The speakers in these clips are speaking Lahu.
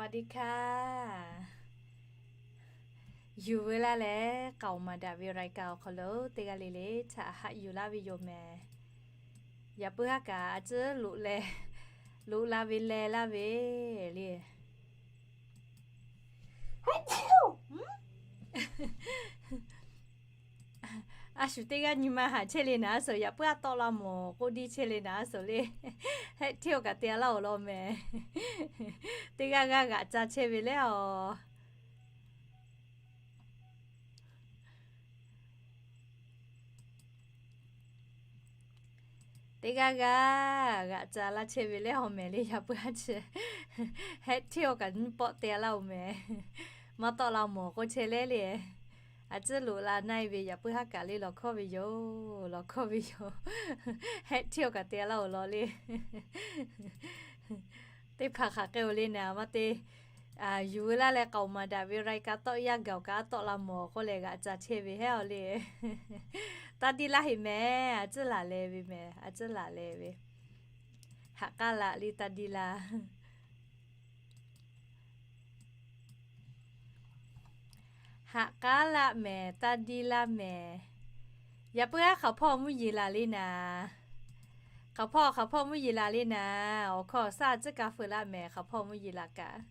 Hk'aˬ hk'e, yuˬ veu laˇ leh k'aoˍ maˍ daꞈ ve รายการ awˬ hk'aw lo teˇ g'aˇ le le htaꞈ haꞈ yuˬ laˇ ve yoˬ mehˍ. Yaꞈ puiˉ haˉ kaꞈ a ciˉ loꞈ leh, loꞈ la ve leh laˇ ve le. A shu teˇ g'aˇ nyi ma haꞈ chehˇ le naˍ a suhˍ, yaꞈ puiˉ a tawˆ la mawˬ k'oˆ diˇ chehˇ le naˍ a suhˍ le. Heˆ hteˇ awˬ kaꞈ te a laˇ-oˬ law mehˍ. Teˇ g'aˇ g'aˇ g'aꞈ ca chehˇ ve leh-oˬ. Teˇ g'aˇ g'aˇ g'aꞈ ca laˇ chehˇ ve leh awˬ mehˍ le, yaꞈ puiˉ a chi. Heˆ hteˇ awˬ kaꞈ nyiˇ pawˆ te a laˇ-oˬ mehˍ. Maˇ tawˆ la mawˬ k'oˆ chehˇ leh le. A ciˉ loꞈ la na-e ve yaꞈ puiˉ haˉ kaꞈ le lawˬ hkawˇ ve yoˬ, lawˬ hkawˇ ve yoˬ. Heˆ hteˇ awˬ kaꞈ te a laˇ-oˬ law le. Teˇ hpaˍ hk'aˬ hk'e-oˬ le naˍ maˇ te. Yuˬ veu laˇ leh k'aoˍ maˍ daꞈ ve รายการ tawˆ yaˇ gaˬ-oˬ kaꞈ a tawˆ la mawˬ k'oˆ leh g'aꞈ ca chehˇ ve heˆ-oˬ le. Taˇ diˇ laˇ heꞈ mehˍ, a ciˉ laˬ leh ve mehˍ, a ciˉ laˬ leh ve. Haꞈ k'aˉ laꞈ le taˇ diˇ laˇ. Haꞈ k'aˉ laꞈ mehˍ, taˇ diˇ laˇ mehˍ. Yaꞈ puiˉ haˉ hk'aˬ hpawˇ mvuhˇ yeˬ laˬ le naˍ. Hk'aˬ hpawˇ, hk'aˬ hpawˇ mvuhˇ yeˬ laˬ le naˍ. Awˬ hkawˇ awˬ shaˉ a ciˉ ka feu laˇ mehˍ, hk'aˬ hpawˇ mvuhˇ yeˬ laˬ kaꞈ.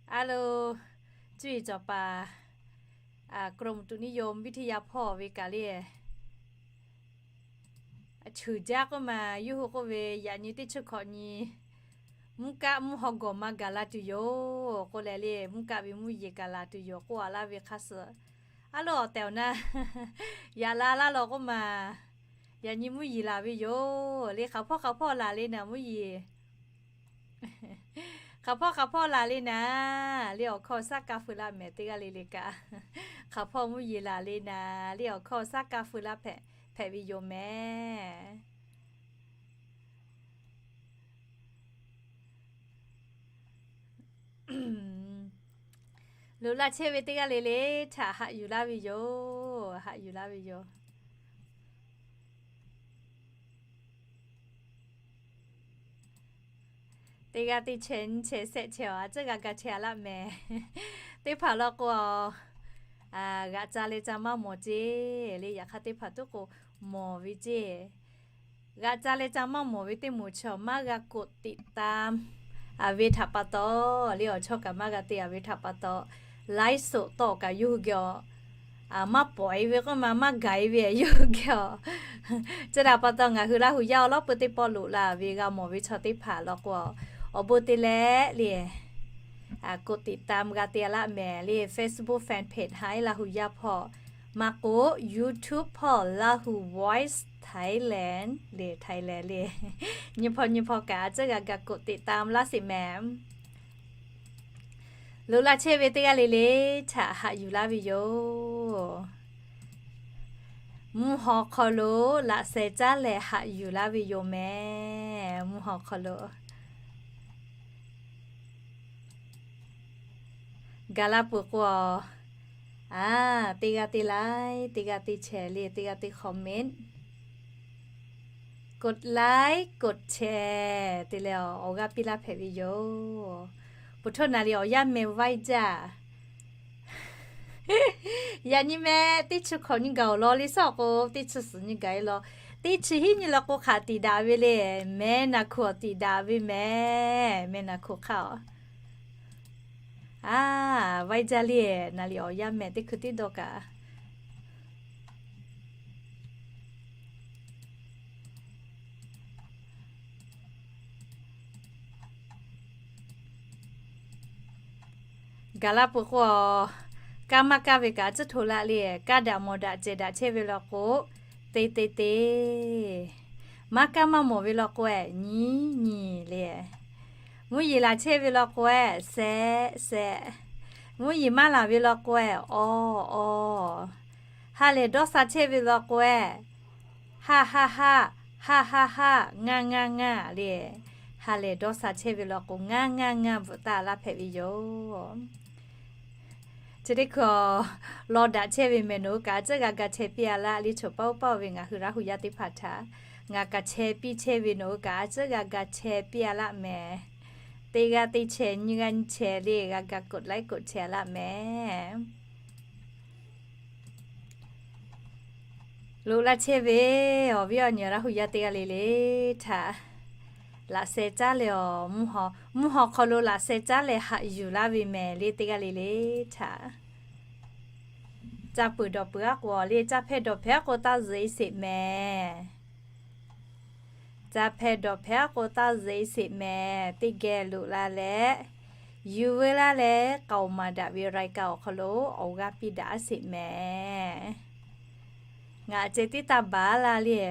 A lo, cuˇ yiˍ cawˬ paˍ กรมอุตุนิยมวิทยา hpawˇ ve kaꞈ le, ceuˬ jaˇ k'oˆ ma, yawˇ hui k'oˆ ve, yaꞈ nyi teˇ chi hkawꞈ nyi mvuhˇ kaˆ mvuhˇ haw gawˬ ma gaˬ la tuˬ yoˬ k'oˆ leh le, mvuhˇ kaˆ ve mvuhˇ yeˬ gaˬ la tuˬ yoˬ k'oˆ a laˇ ve hk'a suh, a lo awˬ tehˬ awˬ na yaꞈ la laˇ law k'oˆ ma, yaꞈ nyi mvuhˇ yeˬ laˬ ve yoˬ le. Hk'aˬ hpawˇ hk'aˬ hpawˇ laˬ le naˍ mvuhˇ yeˬ. Hk'aˬ hpawˇ hk'aˬ hpawˇ laˬ le naˍ le, awˬ hkawˇ shaˉ ka feu laˇ mehˍ teˇ g'aˇ le le kaꞈ. Hk'aˬ hpawˇ mvuhˇ yeˬ laˬ le naˍ le, awˬ hkawˇ shaˉ ka feu laˇ hpehꞈ, hpehꞈ ve yoˬ mehˍ. Loꞈ la chehˇ ve teˇ g'aˇ le le htaꞈ haꞈ yuˬ laˇ ve yoˬ, haꞈ yuˬ laˇ ve yoˬ. Teˇ g'aˇ teˇ chehˇ nyiˇ chehˇ shehˆ chehˇ-oˬ, a ciˉ g'a ga chehˇ a laˇ mehˍ. Teˇ hpaˍ law k'o, g'aꞈ ca leh ca maˇ mawˬ ceˇ le, yaꞈ hk'aˇ teˇ hpaˍ tuˉ k'o mawˬ ve ceˇ. G'aꞈ ca leh ca maˇ mawˬ ve teˇ moˍ chi maˇ g'a กดติดตาม a ve htaꞈ pa taw le, awˬ chawˇ kaꞈ maˇ g'a te a ve htaꞈ pa taw, laiˉ soꞈ tawˆ kaꞈ yawˇ hui geh-oˬ, maˇ pawˍ-e ve k'oˆ ma maˇ gaˬ-e ve yawˇ hui geh-oˬ. Chi htaꞈ pa taw ngaˬ hui Laˇ hu yaˇ awˬ lawˉ peuˬ teˇ pawˆ loꞈ la ve g'a mawˬ ve chaw teˇ hpaˍ law k'o, awˬ bon te leh le, กดติดตาม g'a te a laˇ mehˍ le, Facebook fan page haꞈ Laˇ hu yaˇ hpawˇ maˇ k'o, YouTube hpawˇ Laˇ hu Voice Thailand le, Thailand le. Nyi hpawˇ nyi hpawˇ kaꞈ a ciˉ g'a ga กดติดตาม laˇ sheˍ mehˍ. Loꞈ la chehˇ ve teˇ g'aˇ le le htaꞈ haꞈ yuˬ laˇ ve yoˬ. Mvuhˇ haw hk'aw lo laꞈ sheh caˉ leh haꞈ yuˬ laˇ ve yoˬ mehˍ. Mvuhˇ haw hk'aw lo gaˬ la peuˬ k'o, a, teˇ g'aˇ teˇ like, teˇ g'aˇ teˇ share le, teˇ g'aˇ teˇ comment, กดไลค์ กดแชร์ te leh awˬ g'aˇ piˇ laˇ hpehꞈ ve yoˬ. Peuˬ htaˇ naˍ riˍ awˬ yaˇ meh vaiˇ jaˇ. Yaꞈ nyi meh teˇ chi hkawꞈ nyi gaˬ-oˬ law le, suhˉ k'o teˇ chi suhˍ nyi gaˬ-e law. Teˇ chi hiˉ nyi law k'o hk'aˬ tiꞈ daꞈ ve le, meh naˬ hkuˬ awˬ tiꞈ daꞈ ve meh, meh naˬ hkuˬ hk'aˇ-oˬ. A, vaiˇ jaˇ le, naˍ riˍ awˬ yaˇ meh teˇ hkui tiˉ dawˇ kaꞈ. Gaˬ la peuˬ k'o, kaˇ maˇ kaˇ ve kaꞈ tcuhˉ hto laˇ le. Kaˇ daꞈ mawˬ daꞈ cehˬ daꞈ chehˇ ve law k'o, te te te. Maˇ kaˇ maˇ mawˬ ve law k'o, nyi nyi le. Mvuhˇ yeˬ laˬ chehˇ ve law k'o, seh seh. Mvuhˇ yeˬ maˇ laˬ ve law k'o, aw aw. Ha lehˬ dawˇ sha chehˇ ve law k'o, ha ha ha, ha ha ha, ngaˇ ngaˇ ngaˇ le. Ha lehˬ dawˇ sha chehˇ ve law k'o, ngaˇ ngaˇ ngaˇ bvuhꞈ taˍ laˇ hpehꞈ ve yoˬ. Chi teˇ hkui law daꞈ chehˇ ve mehˬ nawˬ hui kaꞈ a ciˉ g'a ga chehˇ piˇ a laˇ le, choˬ paˇ oˇ paˇ ve ngaˬ hui Laˇ hu yaˇ teˇ hpaˍ htaꞈ Ngaˬ kaꞈ chehˇ piˇ chehˇ ve nawˬ hui kaꞈ a tcuhˉ g'a ga chehˇ piˇ a laˇ mehˍ. Teˇ g'aˇ teˇ chehˇ nyiˇ g'aˇ nyiˇ chehˇ le g'a ga กดไลค์ กดแชร์ a laˇ mehˍ. Loꞈ la chehˇ ve awˬ viˉ awˬ nyi Laˇ hu yaˇ teˇ g'aˇ le le htaꞈ laꞈ sheh caˉ leh awˬ, mvuhˇ hawˬ hk'aw lo laꞈ sheh caˉ leh haꞈ yuˬ laˇ ve mehˍ le teˇ g'aˇ le le htaꞈ. Ca peuˬ dawˬ peuˬ aˉ k'o le, caˇ hpehˇ dawˬ hpehˇ aˉ k'o taˇ zuhꞈ e sheˍ mehˍ. Caˇ hpehˇ dawˬ hpehˇ aˉ k'o taˇ zuhꞈ e sheˍ mehˍ. Teˇ geh loꞈ la leh, yuˬ veu laˇ leh k'aoˍ maˍ daꞈ ve รายการ awˬ hk'aw lo awˬ g'aˇ piˇ daꞈ aˉ sheˍ mehˍ. Ngaˬ ceh tiˉ taˇ baˬ laˇ le.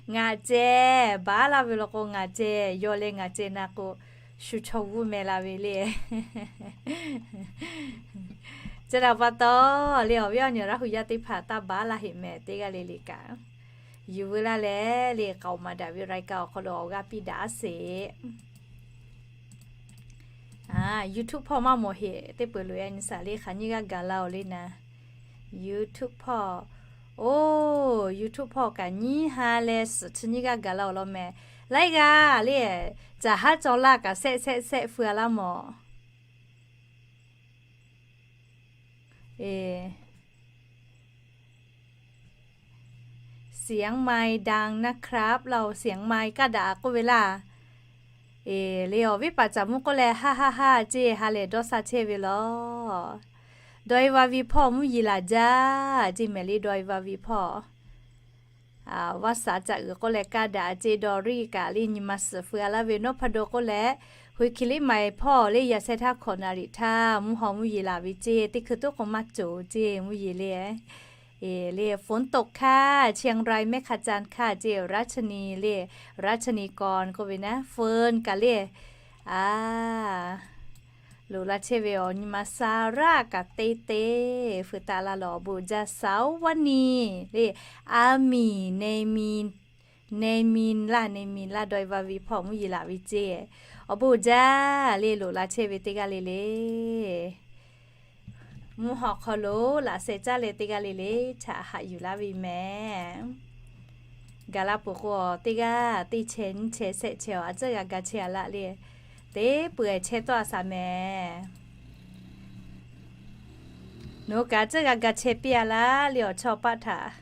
Ngaˬ ceh baˬ laˇ ve law k'o, ngaˬ ceh yaw leh ngaˬ ceh na k'o, shu chaw g'uˇ meh la ve le. Chi htaꞈ pa taw le, awˬ viˉ awˬ nyi Laˇ hu yaˇ teˇ hpaˍ taˇ baˬ laˇ heꞈ mehˍ teˇ g'aˇ le le kaꞈ. Yuˬ veu laˇ leh le k'aoˍ maˍ daꞈ ve รายการ awˬ hk'aw lo awˬ g'aˇ piˇ daꞈ aˉ sheˍ. YouTube hpawˇ maˇ mawˬ heꞈ teˇ peuˬ loꞈ e nyi shaˍ le, hk'aˬ nyiˇ g'aˇ gaˬ la-oˬ le naˍ. YouTube hpawˇ, oˇ YouTube hpawˇ kaꞈ nyiˇ ha leh suhˍ chi nyiˇ g'aˇ gaˬ la-oˬ law mehˍ. Laiˉ g'aˇ le, caˬ haˉ caw laˇ kaꞈ shehˆ shehˆ shehˆ feu a laˇ mawˬ. เสียงไมค์ดัง นะครับ laˇ-oˬ, เสียงไมค์ kaˇ daꞈ k'oˆ ve laˇ. Eˬ le, awˬ viˉ paˍ caˍ mvuhˇ k'oˆ leh haˉ haˉ haˉ ceˇ ha lehˬ dawˇ sha chehˇ ve law. Dawˇ e va vi hpawˇ mvuhˇ yeˬ laˬ jaˇ ceˇ mehˍ le, dawˇ e va vi hpawˇ. Vaˇ shaˍ caꞈ uiˍ k'oˆ leh kaˇ daꞈ ceˇ, dawˇ riˇ kaꞈ le nyi ma suhˍ feu a laˇ ve nawˉ hpaˇ do k'oˆ leh, hui hki liˉ ma-e hpawˇ le yaꞈ sheh htaˇ hkawꞈ naˍ riˍ htaˇ mvuhˇ haw mvuhˇ yeˬ laˬ ve ceˇ, teˇ hkui toˉ k'o maˇ cawˬ ceˇ mvuhˇ yeˬ le. Eˬ le, ฝนตกค่ะ เชียงรายแม่ขะจันทร์ kaˇ ceˇ, รัชนี le, รัชนีกร k'oˆ ve naˉ, เฟิร์น kaꞈ le. A, loꞈ la chehˇ ve awˬ nyi ma sha raˇ kaꞈ teˇ teˇ feu taˍ la lawˬ. Awˬ bon uiˍ jaˇ สาววนี le, a miˬ เนมิน เนมิน laˇ, เนมิน laˇ, dawˇ e va vi hpawˇ mvuhˇ yeˬ laˬ ve ceˇ. Awˬ bon uiˍ jaˇ le, loꞈ la chehˇ ve teˇ g'aˇ le le. Mvuhˇ haw hk'aw lo laꞈ sheh caˉ leh teˇ g'aˇ le le htaꞈ haꞈ yuˬ laˇ ve mehˍ. Gaˬ la peuˬ k'o, teˇ g'aˇ teˇ chehˇ nyiˇ chehˇ shehˆ chehˇ awˬ a tcuhˉ g'a ga chehˇ a laˇ le. Teˇ peuˬ ehˍ chehˇ tawˆ a shaˍ mehˍ. Nawˬ kaꞈ tcuhˉ g'a ga chehˇ piˇ a laˇ le, awˬ chawˇ paˆ htaꞈ.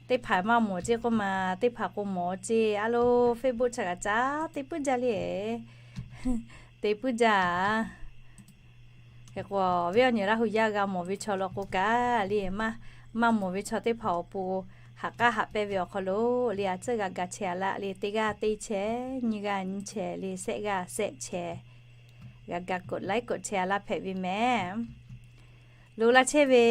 Teˇ hpaˍ maˇ mawˬ ceˇ k'oˆ ma, teˇ hpaˍ k'o mawˬ ceˇ. A lo, Facebook chaꞈ kaꞈ caˉ te puiˉ jaˇ le. Te puiˉ jaˇ. Hk'e k'o, awˬ viˉ awˬ nyi Laˇ hu yaˇ g'a mawˬ ve chaw law k'o kaꞈ le, maˇ mawˬ ve chaw teˇ hpaˍ awˬ pon haꞈ k'aˉ haꞈ pehnˇ ve awˬ hk'aw lo le, a tcuhˉ g'a ga chehˇ a laˇ le, teˇ g'aˇ teˇ chehˇ, nyiˇ g'aˇ nyiˇ chehˇ le, shehˆ g'aˇ shehˆ chehˇ, g'a ga กดไลค์ กดแชร์ a laˇ hpehꞈ ve mehˍ. Loꞈ la chehˇ ve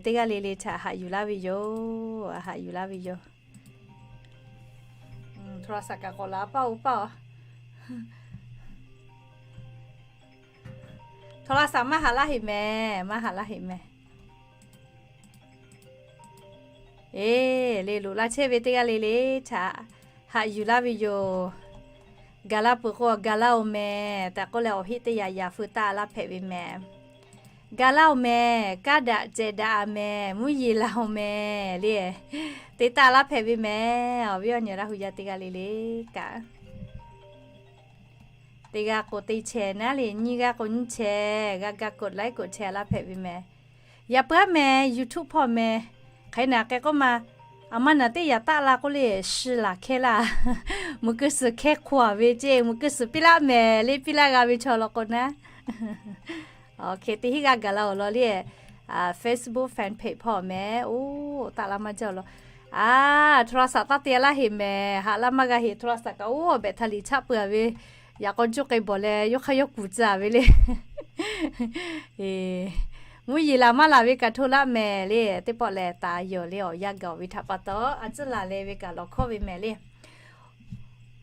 teˇ g'aˇ le le htaꞈ haꞈ yuˬ laˇ ve yoˬ. Haꞈ yuˬ laˇ ve yoˬ. โทรศัพท์ kaꞈ k'awꞈ la paˇ-oˬ paˇ-oˬ. โทรศัพท์ maˇ haꞈ laˇ heꞈ mehˍ, maˇ haꞈ laˇ heꞈ mehˍ. Eˬ le, loꞈ la chehˇ ve teˇ g'aˇ le le htaꞈ haꞈ yuˬ laˇ ve yoˬ. Gaˬ la peuˬ k'o, gaˬ laˇ-oˬ mehˍ tehꞈ k'oˆ leh, awˬ heˆ teˇ yaꞈ yaꞈ feu taˆ laˇ hpehꞈ ve mehˍ. Gaˬ laˇ-oˬ mehˍ, kaˇ daꞈ cehˬ daꞈ a mehˍ, mvuhˇ yeˬ laˬ-oˬ mehˍ le. Te taˆ laˇ hpehꞈ ve mehˍ. Awˬ viˉ awˬ nyi Laˇ hu yaˇ teˇ g'aˇ le le kaꞈ, teˇ g'aˇ k'o teˇ chehˇ naˉ le, nyiˇ g'aˇ k'o nyiˇ chehˇ, g'a ga กดไลค์ กดแชร์ a laˇ hpehꞈ ve mehˍ. Yaꞈ puiˉ aˉ meh YouTube hpawˇ meh, hk'aˬ hk'e naˬ k'e k'oˆ ma, a maˇ naˬ teˇ yaꞈ taˆ la k'oˆ le, shi laˬ hkehˇ laˇ. Meuꞈ keu suhˍ hkehˇ hk'oꞈ a ve ceˇ, meuꞈ keu suhˍ piˇ laˇ mehˍ le, piˇ laˇ g'a ve chaw law k'o naˉ. Hk'e te hiˆ g'aˇ gaˬ la-oˬ law le, Facebook fan page hpawˇ meh, oˇ taˆ laˇ maˇ jaˇ-oˬ law. A, โทรศัพท์ taˇ te laˇ heꞈ mehˍ, haꞈ laˇ maˇ g'a heꞈ. โทรศัพท์ kaꞈ oˇ แบตเตอรี่ chaˆ peuˬ a ve, yaꞈ k'aw juˇ k'ai bawˬ leh yawˇ hk'aˇ yawˇ kuˬ tcuh a ve le. Mvuhˇ yeˬ laˬ maˇ laˬ ve kaꞈ hto laˇ mehˍ le. Teˇ pawˆ lehˬ taˍ yawˬ le, awˬ yanˇ gaˬ-oˬ ve htaꞈ pa taw, a tcuhˉ laˬ leh ve kaꞈ lawˬ hkawˇ ve mehˍ le.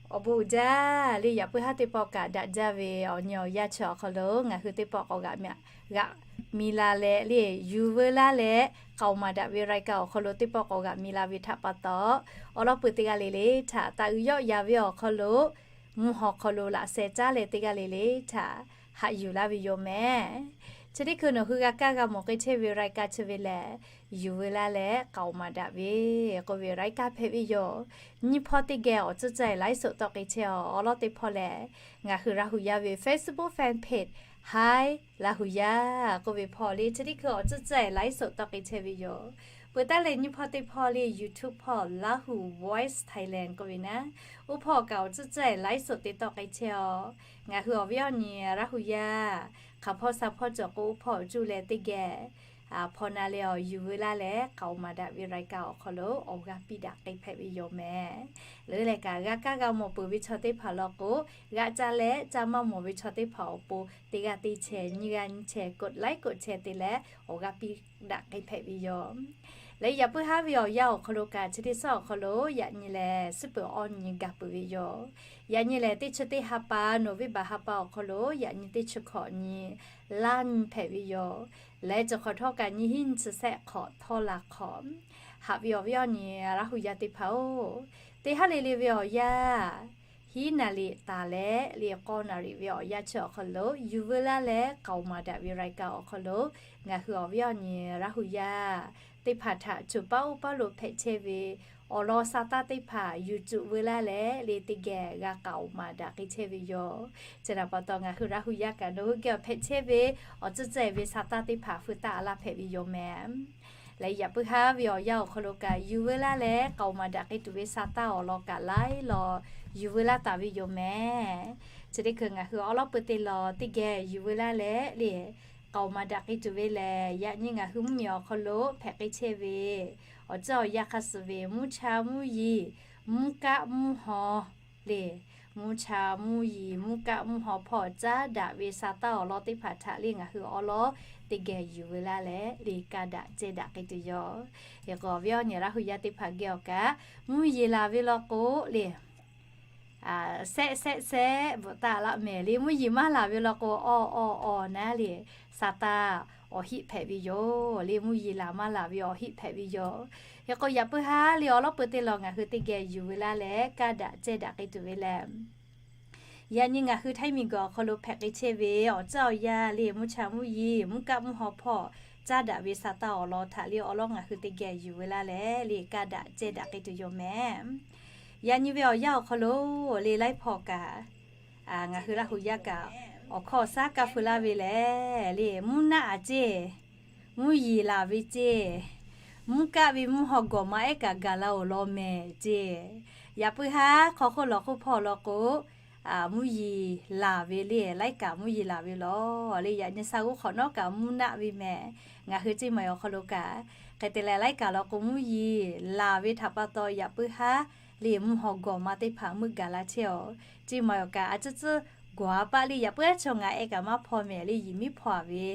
Awˬ bon uiˍ jaˇ le, yaꞈ puiˉ haˉ teˇ pawˆ kaꞈ daꞈ jaˇ ve awˬ nyi awˬ yanˇ chi awˬ hk'aw lo ngaˬ hui teˇ pawˆ k'awꞈ g'aꞈ mi laˬ leh le, yuˬ veu laˇ leh k'aoˍ maˍ daꞈ ve รายการ awˬ hk'aw lo teˇ pawˆ k'awꞈ g'aꞈ mi la ve htaꞈ pa taw, awˬ lawn peuˬ teˇ g'aˇ le le htaꞈ taˍ uiˍ yawˆ ya ve awˬ hk'aw lo, mvuhˇ haw hk'aw lo laꞈ sheh caˉ leh teˇ g'aˇ le le htaꞈ haꞈ yuˬ laˇ ve yoˬ mehˍ. Chi teˇ hkui nawˬ hui g'a kaˇ g'a mawˬ k'ai chehˇ ve รายการ chi ve lehˬ, Yuˬ veu laˇ leh k'aoˍ maˍ daꞈ ve k'oˆ ve รายการ hpehꞈ ve yoˬ. Nyiˇ hpawˇ teˇ geh awˬ tcuhˉ tcuhˉ ไลฟ์สด tawˆ k'ai chehˇ-oˬ. Awˉ lawˉ teˇ hpawˇ lehˬ, ngaˬ hui Laˇ hu yaˇ ve Facebook fan page Hi Laˇ hu yaˇ k'oˆ ve hpawˇ le, chi teˇ hkui awˬ tcuhˉ tcuhˉ ไลฟ์สด tawˆ k'ai chehˇ ve yoˬ. Peuˬ taˉ leh nyiˇ hpawˇ teˇ hpawˇ le, YouTube hpawˇ Lahu Voice Thailand k'oˆ ve naˉ, oˇ hpawˇ kaꞈ awˬ tcuhˉ tcuhˉ ไลฟ์สด te tawˆ k'ai chehˇ-oˬ. Ngaˬ hui awˬ viˉ awˬ nyi Laˇ hu yaˇ hk'aˬ hpawˇ sha hpawˇ cawˬ k'o, oˇ hpawˇ awˬ cuˇ leh teˇ geh hpaw na leh awˬ Yuˬ veu laˇ leh k'aoˍ maˍ daꞈ ve รายการ awˬ hk'aw lo awˬ g'aˇ piˇ daꞈ k'ai hpehꞈ ve yoˬ mehˍ. Leuˉ leh kaꞈ g'a kaˇ g'a mawˬ peuˬ ve chaw teˇ hpaˍ law k'o, g'a caˇ leh caˇ maˇ mawˬ ve chaw teˇ hpaˍ awˬ pon teˇ g'aˇ teˇ chehˇ nyiˇ g'aˇ nyiˇ chehˇ กดไลค์ กดแชร์ te leh awˬ g'aˇ piˇ daꞈ k'ai hpehꞈ ve yoˬ. Leh yaꞈ puiˉ haˉ ve awˬ yanˇ awˬ hk'aw lo kaꞈ chi teˇ suhˉ awˬ hk'aw lo yaꞈ nyi lehˬ suhˉ peuˬ awˬ nyi gaˬ peuˬ ve yoˬ. Yaꞈ nyi lehˬ teˇ chi teˇ ha pa November ha pa awˬ hk'aw lo yaꞈ nyi teˇ chi hkawꞈ nyi laˇ nyi hpehꞈ ve yoˬ. Leh chi hk'awꞈ htawˇ kaꞈ nyiˇ hinˉ nyiˇ chi sehˆ hk'awꞈ htawˇ la hk'awꞈ. Haꞈ ve awˬ viˉ awˬ nyi Laˇ hu yaˇ teˇ hpaˍ-oˬ, teˇ haˉ le le ve awˬ yanˇ hiˉ naˍ riˍ taˍ leh le k'awˇ naˍ riˍ ve awˬ yanˇ chi awˬ hk'aw lo Yuˬ veu laˇ leh k'aoˍ maˍ daꞈ ve รายการ awˬ hk'aw lo ngaˬ hui awˬ viˉ awˬ nyi Laˇ hu yaˇ teˇ hpaˍ htaꞈ choˬ paˉ oˇ paˉ lo hpehꞈ chehˇ ve awˬ lawn sa taˇ teˇ hpaˍ yuˬ cuˬ veu laˇ leh le teˇ geh g'a k'aoˍ maˍ daꞈ k'ai chehˇ ve yoˬ. Chi htaꞈ pa taw ngaˬ hui Laˇ hu yaˇ kaꞈ nawˬ hui geh awˬ hpehꞈ chehˇ ve awˬ tcuhˉ tcuhˉ ve sa taˇ teˇ hpaˍ hu taˇ a laˇ hpehꞈ ve yoˬ mehˍ. Leh yaꞈ puiˉ haˉ ve awˬ yanˇ awˬ hk'aw lo kaꞈ Yuˬ veu laˇ leh k'aoˍ maˍ daꞈ k'ai tuˬ ve sa taˇ awˬ lawn kaꞈ laiˉ law yuˬ veu laˇ taˍ ve yoˬ mehˍ. Chi teˇ hkui ngaˬ hui awˉ lawˉ peu teˇ law teˇ geh yuˬ veu laˇ leh le k'aoˍ maˍ daꞈ k'ai tuˬ ve lehˬ, yaꞈ nyi ngaˬ hui mvuhˇmiˬ awˬ hk'aw lo hpehꞈ k'ai chehˇ ve awˬ tcuhˉ awˬ yanˇ hk'a suhˍ ve mvuhˇ cha mvuhˇ yiˍ, mvuhˇ kaˆ mvuhˇ haw le, mvuhˇ cha mvuhˇ yiˍ, mvuhˇ kaˆ mvuhˇ haw hpawˇ caˉ daꞈ ve sa taˇ awˬ lawn teˇ hpaˍ htaꞈ le ngaˬ hui awˉ lawˉ teˇ geh yuˬ veu laˇ leh le kaˇ daꞈ cehˇ daꞈ k'ai tuˬ yoˬ. Hk'e k'o awˬ viˉ awˬ nyi Laˇ hu yaˇ teˇ hpaˍ geh awˬ kaꞈ mvuhˇ yiˍ laˬ ve law k'o le sehˆ sehˆ sehˆ bvuhꞈ taˍ laˇ mehˍ le. Mvuhˇ yiˍ maˇ laˬ ve law k'o, awˬ awˬ awˬ naˉ le, sa taˇ awˬ hiˆ hpehꞈ ve yoˬ le. Mvuhˇ yiˍ laˬ maˇ laˬ ve awˬ hiˆ hpehꞈ ve yoˬ. Hk'e k'o yaꞈ puiˉ haˉ le awˉ lawˉ peu teˇ law ngaˬ hui teˇ geh yuˬ veu laˇ leh kaˇ daꞈ cehˇ daꞈ k'ai tuˬ ve lehˬ, yaꞈ nyi ngaˬ hui htaiˇ miˬ guiˬ awˬ hk'aw lo hpehꞈ k'ai chehˇ ve awˬ tcuhˉ awˬ yanˇ le mvuhˇ cha mvuhˇ yiˍ, mvuhˇ kaˆ mvuhˇ haw hpawˇ caˉ daꞈ ve sa taˇ awˬ lawn htaꞈ le awˉ lawˉ ngaˬ hui teˇ geh yuˬ veu laˇ leh le kaˇ daꞈ cehˇ daꞈ k'ai tuˬ yoˬ mehˍ. Yaꞈ nyi ve awˬ yanˇ awˬ hk'aw lo le laiˉ hpawˇ kaꞈ ngaˬ hui Laˇ hu yaˇ kaꞈ awˬ hkawˇ awˬ saˉ kaˇ feu laˇ ve lehˬ le mvuhˇ naˆ a cehˇ, mvuhˇ yiˍ laˬ ve cehˇ, mvuhˇ kaˆ ve mvuhˇ haw gawˬ ma ehˉ kaꞈ gaˬ la-oˬ law mehˍ cehˇ. Yaꞈ puiˉ haˉ hk'aw hk'oˆ lawˬ hk'oˆ hpawˇ law k'o, mvuhˇ yiˍ laˬ ve le laiˉ kaꞈ mvuhˇ yiˍ laˬ ve law le. Yaꞈ nyi sa g'uˇ hk'awꞈ nawˉ kaꞈ mvuhˇ naˆ ve mehˍ. Ngaˬ hui Ceˇ maiˍ awˬ hk'aw lo kaꞈ hk'e te leh laiˉ kaꞈ law k'o mvuhˇ yiˍ laˬ ve htaꞈ pa taw yaꞈ puiˉ haˉ le mvuhˇ haw gawˬ ma teˇ hpaˍ meuˆ gaˬ la chehˇ-oˬ. Ceˇ maiˍ awˬ kaꞈ a tcuhˉ tcuhˉ gawˬ a paˆ le yaꞈ puiˉ haˉ chaw ngaˬ ehˉ kaꞈ maˇ hpawˇ mehˍ le yiˍ miˉ hpawˇ a ve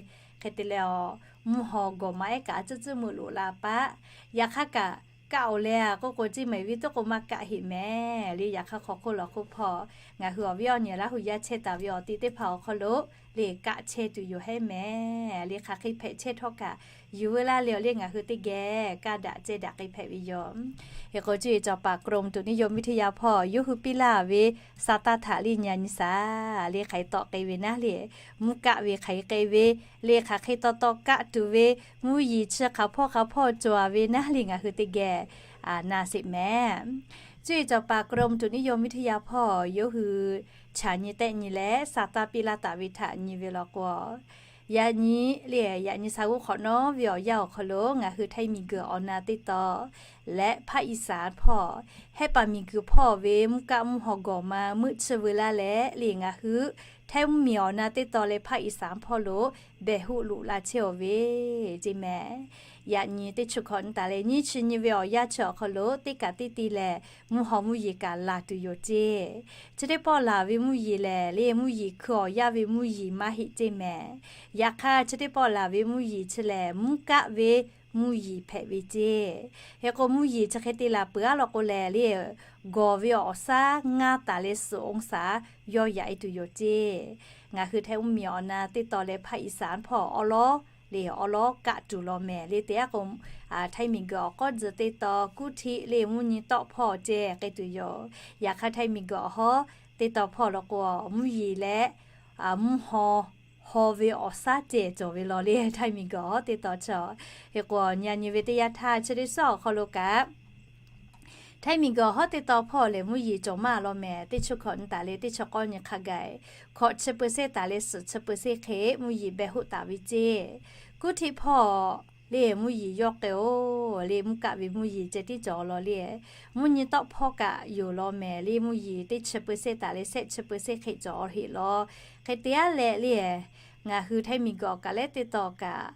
hk'e te leh a mvuhˇ haw gawˬ ma ehˉ kaꞈ a tcuhˉ tcuhˉ meuˆ loꞈ la paˆ. Yaꞈ hk'aˇ kaꞈ kaˆ-oˬ leh a k'oˆ k'o Ceˇ maiˍ ve tuˉ k'o maˇ kaˆ heˆ mehˍ le. Yaꞈ hk'aˇ hk'aw hk'oˆ lawˬ hk'oˆ hpawˇ ngaˬ hui awˬ viˉ awˬ nyi Laˇ hu yaˇ chehˇ taˍ ve awˬ ti teˇ hpaˍ awˬ hk'aw lo le kaˆ chehˇ tuˬ yoˬ hehˉ mehˍ le. Hk'aˬ hk'e hpehꞈ chehˇ htawˇ kaꞈ yuˬ veu laˇ le awˬ le ngaˬ hui teˇ geh kaˇ daꞈ cehˇ daꞈ k'ai hpehꞈ ve yoˬ. Hk'e k'o cuˇ yiˍ cawˬ paˍ กรมอุตุนิยมวิทยา hpawˇ yawˇ hui piˇ laˇ ve sa taˇ htaꞈ le nyi a nyi shaˍ le hk'aˬ hk'e tawˆ k'ai ve naˉ le, mvuhˇ kaˆ ve hk'aˬ hk'e k'ai ve le hk'aˬ hk'e taw taw kaˆ tuˬ ve mvuhˇ yiˍ chi hk'aˬ hpawˇ hk'aˬ hpawˇ cawˬ a ve naˉ le ngaˬ hui teˇ geh na sheˍ mehˍ. Cuˇ yiˍ cawˬ paˍ กรมอุตุนิยมวิทยา hpawˇ yawˇ hui chaꞈ nyi tehˆ nyi leh sa taˇ piˇ laˇ taˍ ve htaꞈ nyi ve law k'o, yaꞈ nyi le yaꞈ nyi sa g'uˇ hk'awꞈ nawˉ ve awˬ yanˇ awˬ hk'aw lo ngaˬ hui htaiˇ miˬ guiˬ awˬ na teˇ taw leh ภาคอีสาน hpawˇ, hehˆ paˍ miˬ guiˬ hpawˇ ve mvuhˇ kaˆ mvuhˇ haw gawˬ ma meuˆ chiˇ veu laˇ leh le ngaˬ hui htaiˇ mvuhˇ miˬ awˬ na teˇ taw leh ภาคอีสาน hpawˇ lo behˬ hoˆ loꞈ la chehˇ-oˬ ve ceˇ mehˍ. Yaꞈ nyi teˇ chi hkawꞈ nyi taˍ leh nyiˇ chi nyi ve awˬ yanˇ chi awˬ hk'aw lo teˇ kaꞈ teˇ te lehˬ mvuhˇ haw mvuhˇ yiˍ kaꞈ laˬ tuˬ yoˬ ceˇ. Chi teˇ pawˆ laˬ ve mvuhˇ yiˍ lehˬ le mvuhˇ yiˍ hkui awˬ yaˇ ve mvuhˇ yiˍ maˇ heˆ ceˇ mehˍ. Yaꞈ hk'aˇ chi teˇ pawˆ laˬ ve mvuhˇ yiˍ chi lehˬ mvuhˇ kaˆ ve mvuhˇ yiˍ hpehꞈ ve ceˇ. Hk'e k'o mvuhˇ yiˍ chi hk'e te laˬ peuˬ a law k'o lehˬ le gawˬ ve awˬ shaˉ ngaˇ taˍ leh suhˍ องศา yawˇ yaꞈ e tuˬ yoˬ ceˇ. Ngaˬ hui htaiˇ mvuhˇ miˬ awˬ na teˇ taw leh ภาคอีสาน hpawˇ awˉ lawˉ le awˉ lawˉ kaˆ tuˬ law mehˍ le. Teˇ aˉ k'o htaiˇ miˬ guiˬ awˬ k'awˉ tzuhˬ teˇ taw กรุงเทพ le mvuhˇ nyi tawˆ hpawˇ ceh k'ai tuˬ yoˬ. Yaꞈ hk'aˇ htaiˇ miˬ guiˬ awˬ hawˉ teˇ taw hpawˇ law k'o mvuhˇ yiˍ leh mvuhˇ haw haw ve awˬ shaˉ ceh cawˬ ve law le. Htaiˇ miˬguiˬ hawˉ teˇ taw chi, hk'e k'o nyi nyi ve teˇ yanˇ htaˇ chi teˇ suhˉ awˬ hk'aw lo kaꞈ, Htaiˇ miˬguiˬ hawˉ teˇ taw hpawˇ lehˬ mvuhˇ yeˬ cawˬ maˇ law mehˍ. Teˇ chi hkawꞈ nyi taˍ leh teˇ chi k'awˇ nyi hk'a gaˬ, hkawꞈ chi peuˬ sehˇ taˍ leh suhˍ chi peuˬ sehˇ hk'e mvuhˇ yeˬ beh hoˆ taˍ ve ceˇ. Kuˇ htiˆ hpawˇ le mvuhˇ yeˬ yawˇ k'ai-oˬ le, mvuhˇ kaˆ ve mvuhˇ yeˬ ceh tiˉ cawˬ law le. Mvuhˇ nyi tawˆ hpawˇ kaꞈ yoˬ law mehˍ le, mvuhˇ yeˬ teˇ chi peuˬ sehˇ taˍ leh shehˆ chi peuˬ sehˇ hk'e cawˬ heˆ law. Hk'e te aˉ leh le, ngaˬ hui Htaiˇ miˬguiˬ awˬ kaꞈ leh teˇ taw kaꞈ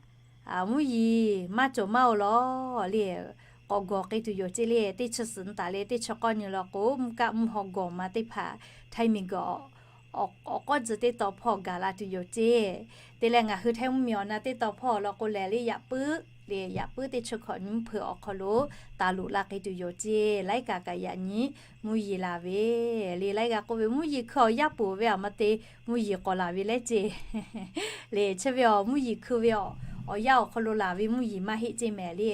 mvuhˇ yeˬ maˇ cawˬ maˇ-oˬ law le, k'awꞈ gawˬ k'ai tuˬ yoˬ ceˇ le. Teˇ chi suhˍ nyi taˍ leh teˇ chi k'awˇ nyi law k'o, mvuhˇ kaˆ mvuhˇ haw gawˬ ma teˇ hpaˍ Htaiˇ miˬguiˬ awˬ k'awˇ tcuh teˇ taw hpawˇ gaˬ la tuˬ yoˬ ceˇ. Te leh ngaˬ hui Htaiˇ mvuhˇmiˬ awˬ na teˇ taw hpawˇ law k'o lehˬ le, yaꞈ puiˉ le, yaꞈ puiˉ teˇ chi hkawꞈ nyi mvuhˇ hpeuꞈ awˬ hk'aw lo taˍ loꞈ la k'ai tuˬ yoˬ ceˇ. Laiˉ kaꞈ kaꞈ yaꞈ nyi mvuhˇ yeˬ laˬ ve le. Laiˉ g'a k'oˆ ve, mvuhˇ yeˬ hkui awˬ yaˇ poˬ ve aˬ ma te mvuhˇ yeˬ k'awꞈ laˬ ve leh ceˇ le. Chi ve awˬ mvuhˇ yeˬ hkui ve awˬ yaˇ awˬ hk'aw lo laˬ ve mvuhˇ yeˬ maˇ heˆ ceˇ mehˍ le.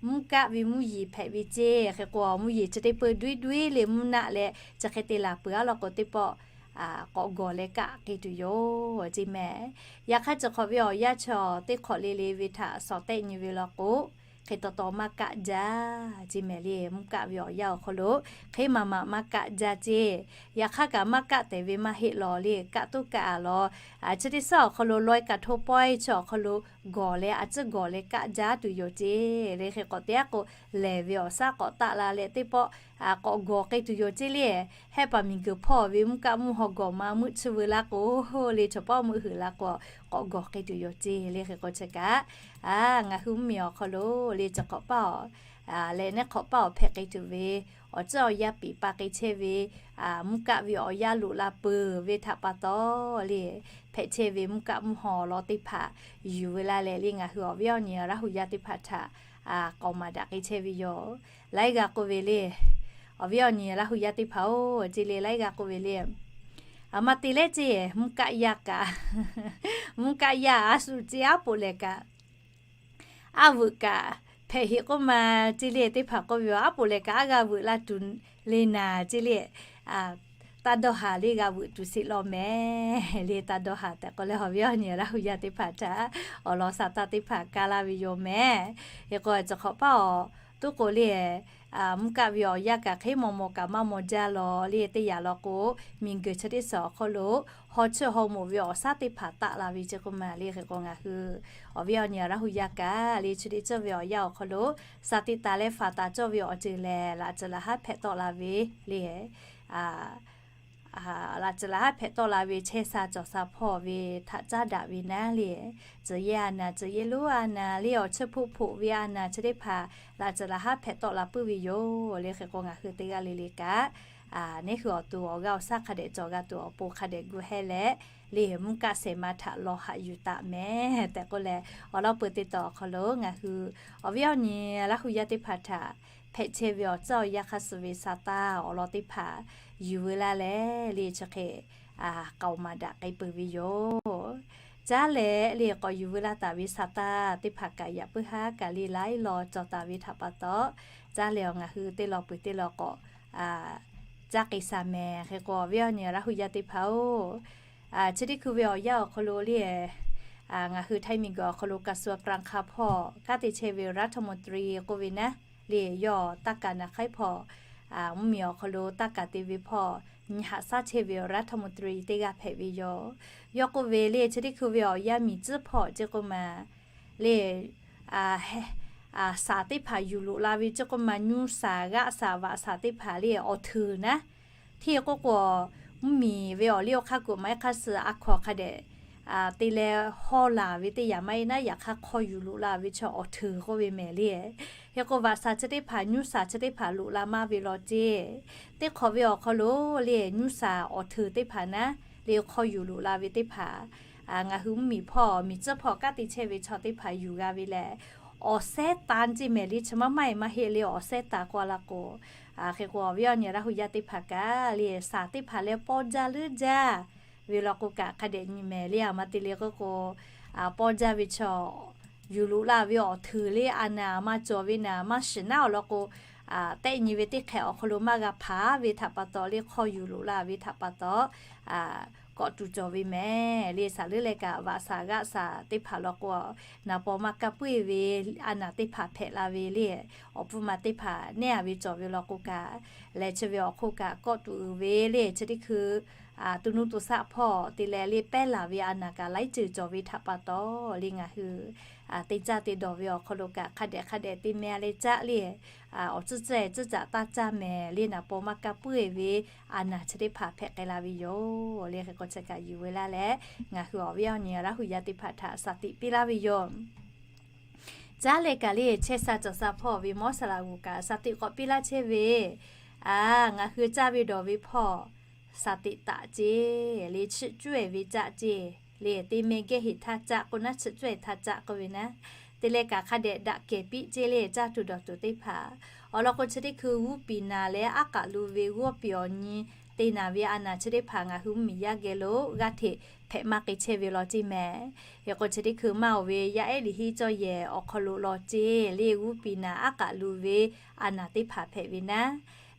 Mvuhˇ kaˆ ve mvuhˇ yeˬ hpehꞈ ve ceˇ. Hk'e k'o mvuhˇ yeˬ chi teˇ peuˬ duiˉ duiˉ le mvuhˇ naˆ leh chi hk'e te laˬ peuˬ-aˉ law k'o, teˇ pawˆ k'awꞈ gawˬ leh kaˆ k'ai tuˬ yoˬ ceˇ mehˍ. Yaꞈ hk'aˇ, chi hk'awꞈ ve awˬ yaˇ chaw teˇ hk'awꞈ le le ve htaꞈ shawˍ tehˆ nyi ve law k'o, hk'e taw taw maˇ kaˆ jaˇ ceˇ mehˍ le. Mvuhˇ kaˆ ve awˬ yaˇ awˬ hk'aw lo hk'e maˬ maˬ maˇ kaˆ jaˇ ceˇ. Yaꞈ hk'aˇ kaꞈ maˇ kaˆ tehˬ ve maˇ heˆ law le, kaˆ tuˉ kaˆ-a law. Chi teˇ suhˉ awˬ hk'aw lo laweh kaꞈ hto pawehˇ chi awˬ hk'aw lo gawˬ leh a ciˉ gawˬ leh kaˆ jaˇ tuˬ yoˬ ceˇ le. Hk'e k'awꞈ te-aˉ k'o, lehˬ ve awˬ shaˉ k'awꞈ taˆ la leh teˇ pawˆ k'awꞈ gawˬ k'ai tuˬ yoˬ ceˇ le. Hehˆ paˍ miˬguiˬ hpawˇ ve mvuhˇ kaˆ mvuhˇ haw gawˬ ma meuˆ chi veu la k'o le, chaw pawˆ meuˆ heuˬ la k'o, k'awꞈ gawˬ k'ai tuˬ yoˬ ceˇ le. Hk'e k'o chi kaꞈ ngaˬ hui mvuhˇmiˬ awˬ hk'aw lo le, chi hk'awꞈ paˇ awˬ leh neˉ hk'awꞈ paˇ awˬ hpehꞈ k'ai tuˬ ve awˬ ceuˬ awˬ yanˇ piˍ pa k'ai chehˇ ve, mvuhˇ kaˆ ve awˬ yaˇ loꞈ la peuˬ ve htaꞈ pa taw le, hpehꞈ chehˇ ve mvuhˇ kaˆ mvuhˇ haw law teˇ hpaˍ yuˬ veu la leh le, ngaˬ hui awˬ viˉ awˬ nyi Laˇ huˍ yaˇ teˇ hpaˍ htaꞈ k'aoˍ maˍ daꞈ k'ai chehˇ ve yoˬ. Laiˉ g'a k'oˆ ve le, awˬ viˉ awˬ nyi Laˇ huˍ yaˇ teˇ hpaˍ-oˬ ceˇ le, laiˉ g'a k'oˆ ve le, aˬ ma te leh ceˇ mvuhˇ kaˆ yaˇ kaꞈ, mvuhˇ kaˆ yaˇ a shu ceˇ aˉ poꞈ lehˬ kaꞈ, aˉ veuꞈ kaꞈ hpehꞈ heꞈ k'oˆ ma ceˇ le. Teˇ hpaˍ k'oˆ ve, aˉ poꞈ lehˬ kaꞈ aˉ g'a veuꞈ la tuˬ le naˍ ceˇ le. Taˇ dawˇ haˍ le, g'a veuꞈ tuˬ sheˍ law mehˍ le. Taˇ dawˇ haˍ tehꞈ k'oˆ leh, awˬ viˉ awˬ nyi Laˇ huˍ yaˇ teˇ hpaˍ htaꞈ awˬ lawn saˍ taˇ teˇ hpaˍ kaˇ laˇ ve yoˬ mehˍ. Hk'e k'o, chi hk'awꞈ paˇ awˬ tuˉ k'o le, mvuhˇ kaˆ ve awˬ yaˇ kaꞈ hk'e maw maw kaꞈ maˇ maw jaˇ law le. Teˇ yanˇ law k'o, miˬguiˬ chi teˇ suhˍ awˬ hk'aw lo haw chiˇ haw moˍ ve awˬ shaˉ teˇ hpaˍ taˆ la ve ceˇ k'oˆ ma le. Hk'e k'o, ngaˬ hui awˬ viˉ awˬ nyi Laˇ huˍ yaˇ kaꞈ le, chi teˇ ceuˬ ve awˬ yanˇ awˬ hk'aw lo saˍ tiꞈ taˍ leh faˍ taˍ cawˇ ve awˬ ceuˬ lehˬ, laꞈ ceuˬ laꞈ haˉ hpehꞈ tawˆ la ve le. Laꞈ ceuˬ laꞈ haˉ hpehꞈ tawˆ la ve chehˇ sha cawˬ sha hpawˇ ve htaꞈ caˉ daꞈ ve naˉ le, tcuh yehˇ a naˍ, tcuh yehˇ lonˉ a naˍ le, awˬ chiˇ hpoˆ hpoˆ ve a naˍ chi teˇ hpaˍ laꞈ ceuˬ laꞈ haˉ hpehꞈ tawˆ la puiˉ ve yoˬ le. Hk'e k'o, ngaˬ hui teˇ g'aˇ le le kaꞈ neˉ hui awˬ to awˬ g'aˇ awˬ shaˉ hk'a dehꞈ cawˬ g'a tuˬ awˬ pon hk'a dehꞈ gu heh leh, le mvuhˇ kaˆ shehˍ ma htaꞈ lawˬ haꞈ yuˬ taˍ mehˍ tehꞈ k'oˆ leh, awˬ lawn peu teˇ taw awˬ hk'aw lo ngaˬ hui awˬ viˉ awˬ nyi Laˇ huˍ yaˇ teˇ hpaˍ htaꞈ hpehꞈ chehˇ ve awˬ ceuˬ awˬ yanˇ hk'a suh ve saˍ taˇ awˬ lawn teˇ hpaˍ yuˬ veu laˇ leh, le chi hk'e k'aoˍ maˍ daꞈ k'ai peuˬ ve yoˬ. Caˉ leh le k'awꞈ yuˬ veu laˇ taˍ ve saˍ taˇ teˇ hpaˍ kaꞈ yaꞈ puiˉ haˉ kaꞈ le laiˉ law cawˬ taˍ ve htaꞈ pa taw, caˉ leh awˬ ngaˬ hui teˇ law peuˬ teˇ law k'awꞈ caˉ k'ai sha mehˍ. Hk'e k'o, awˬ viˉ awˬ nyi Laˇ huˍ yaˇ teˇ hpaˍ-oˬ, chi teˇ hkui ve awˬ yanˇ awˬ hk'aw lo le, ngaˬ hui Htaiˇ miˬguiˬ awˬ hk'aw lo กระทรวงการคลัง hpawˇ kanˉ te chehˇ ve รัฐมนตรี k'oˆ ve naˉ le, yawˇ taˇ kaˍ naˍ hk'aiˉ hpawˇ mvuhˇmiˬ awˬ hk'aw lo taˇ kaˍ te ve hpawˇ nyi haꞈ shaˉ chehˇ ve รัฐมนตรี teˇ g'aˇ hpehꞈ ve yoˬ. Yawˇ k'oˆ ve le, chi teˇ hkui ve awˬ yanˇ miˬ tcuhˉ hpawˇ ceˇ k'oˆ ma le, shaˍ teˇ hpaˍ yuˬ loꞈ la ve ceˇ k'oˆ ma, nyuˇ shaˍ, g'aˆ shaˍ, vaꞈ shaˍ teˇ hpaˍ le awˬ hteuˍ naˉ, hteˇ k'oˆ k'o, mvuhˇmiˬ ve awˬ liˇ awˬ hk'aˇ kuiˬ maˇ heˆ hk'aˇ suh a hkaw hk'a dehꞈ te leh hawˇ laˬ ve teˇ yanˇ maˇ heˆ naˉ, yaꞈ hk'aˇ hk'aw yuˬ loꞈ la ve chaw awˬ hteuˍ k'oˆ ve mehˍ le. Hk'e k'o, vaꞈ shaˍ chi teˇ hpaˍ, nyuˇ shaˍ chi teˇ hpaˍ loꞈ la maˇ ve law ceˇ. Teˇ hk'awꞈ ve awˬ hk'aw lo le, nyuˇ shaˍ awˬ hteuˍ teˇ hpaˍ naˉ le hk'aw yuˬ loꞈ la ve teˇ hpaˍ, ngaˬ hui mvuhˇmiˬ hpawˇ miˬ tcuhˉ hpawˇ kanˉ te chehˇ ve chaw teˇ hpaˍ yuˬ g'a ve lehˬ, awˬ sehˉ taˍ ceˇ mehˍ le. Chi maˇ maˇ heˆ maˇ heˆ le, awˬ sehˉ taˍ k'oˆ a la k'o, hk'e k'o, awˬ viˉ awˬ nyi Laˇ huˍ yaˇ teˇ hpaˍ kaꞈ le, shaˍ teˇ hpaˍ leh pawˇ jaˇ leuˉ jaˇ ve law k'o kaꞈ hk'a dehꞈ nyi mehˍ le. A ma te le k'oˆ k'o, pawˇ jaˇ ve chaw yuˬ loꞈ la ve awˬ hteuˍ le a naˍ, a maˇ cawˬ ve naˍ, maˇ shiˍ naˉ awˬ lawn k'o, tehˆ nyi ve teˇ hk'ehꞈ awˬ hk'aw lo maˇ g'a hpaˍ ve htaꞈ pa taw le, hk'aw yuˬ loꞈ la ve htaꞈ pa taw, kawˆ tuˬ cawˬ ve mehˍ le. Saˍ leuˉ leh kaꞈ vaꞈ saˍ g'aˆ saˍ teˇ hpaˍ law k'o, naˍ paw maˇ kaˇ puiˉ ve a naˍ teˇ hpaˍ hpehꞈ la ve le. Awˬ pfuhˇ ma teˇ hpaˍ neˇ a ve cawˬ ve law k'o kaꞈ, lehˬ chi ve awˬ hk'oˆ kaꞈ kawˆ tuˬ uiˍ ve le. Chi teˇ hkui to nuˇ to shaˆ hpawˇ te leh le pehˉ laˬ ve a naˍ kaꞈ laiˉ ceuˬ cawˬ ve htaꞈ pa taw le ngaˬ hui te caˇ te dawˬ ve awˬ hk'aw lo kaꞈ hk'a dehꞈ hk'a dehꞈ te meh leh caˆ le. Awˬ tcuhˉ tcuhˉ e tcuhˉ caꞈ taˇ caˇ mehˍ le. Naˍ paw maˇ kaˇ puiˉ ve a naˍ chi teˇ hpaˍ hpehꞈ k'ai la ve yoˬ le. Hk'e k'o chi kaꞈ yuˬ ve laˇ leh, ngaˬ hui awˬ viˉ awˬ nyi Laˇ huˍ yaˇ teˇ hpaˍ htaꞈ shaˍ tiꞈ piˇ laˇ ve yoˬ. Caˉ leh kaꞈ le chehˇ sha cawˬ sha hpawˇ ve Mawˇ saˍ laꞈ g'uˬ kaꞈ shaˍ tiꞈ k'awꞈ piˇ laˇ chehˇ ve, a, ngaˬ hui caˇ ve dawˬ ve hpawˇ shaˍ tiꞈ taꞈ ceˇ le. Chiˇ cuˇ e ve caˆ ceˇ le. Te meh geh heˍ htaˇ caˆ k'o naˉ, chiˇ cuˇ e htaˇ caˆ k'oˆ ve naˉ, te leh kaꞈ hk'a dehꞈ daꞈ kehˬ piˇ ceˇ le. Caˇ tuˬ dawˬ tuˬ teˇ hpaˍ awˬ lawn k'o, chi teˇ hkui g'uˇ piˍ naˍ leh aˉ k'aꞈ lu ve g'awˇ piˍ awˬ nyi te naˍ ve a naˍ chi teˇ hpaˍ ngaˬ hui mvuhˇmiˬ yaˇ geh lo g'aˇ hteꞈ hpehꞈ maˇ k'ai chehˇ ve law ceˇ mehˍ. Hk'e k'o chi teˇ hkui maˇ oˬ ve yaˇ ehˉ liꞈ henˇ cawˇ yehˬ awˬ hk'aw lo law ceˇ le g'uˇ piˍ naˍ aˉ k'aꞈ lu ve a naˍ teˇ hpaˍ hpehꞈ ve naˉ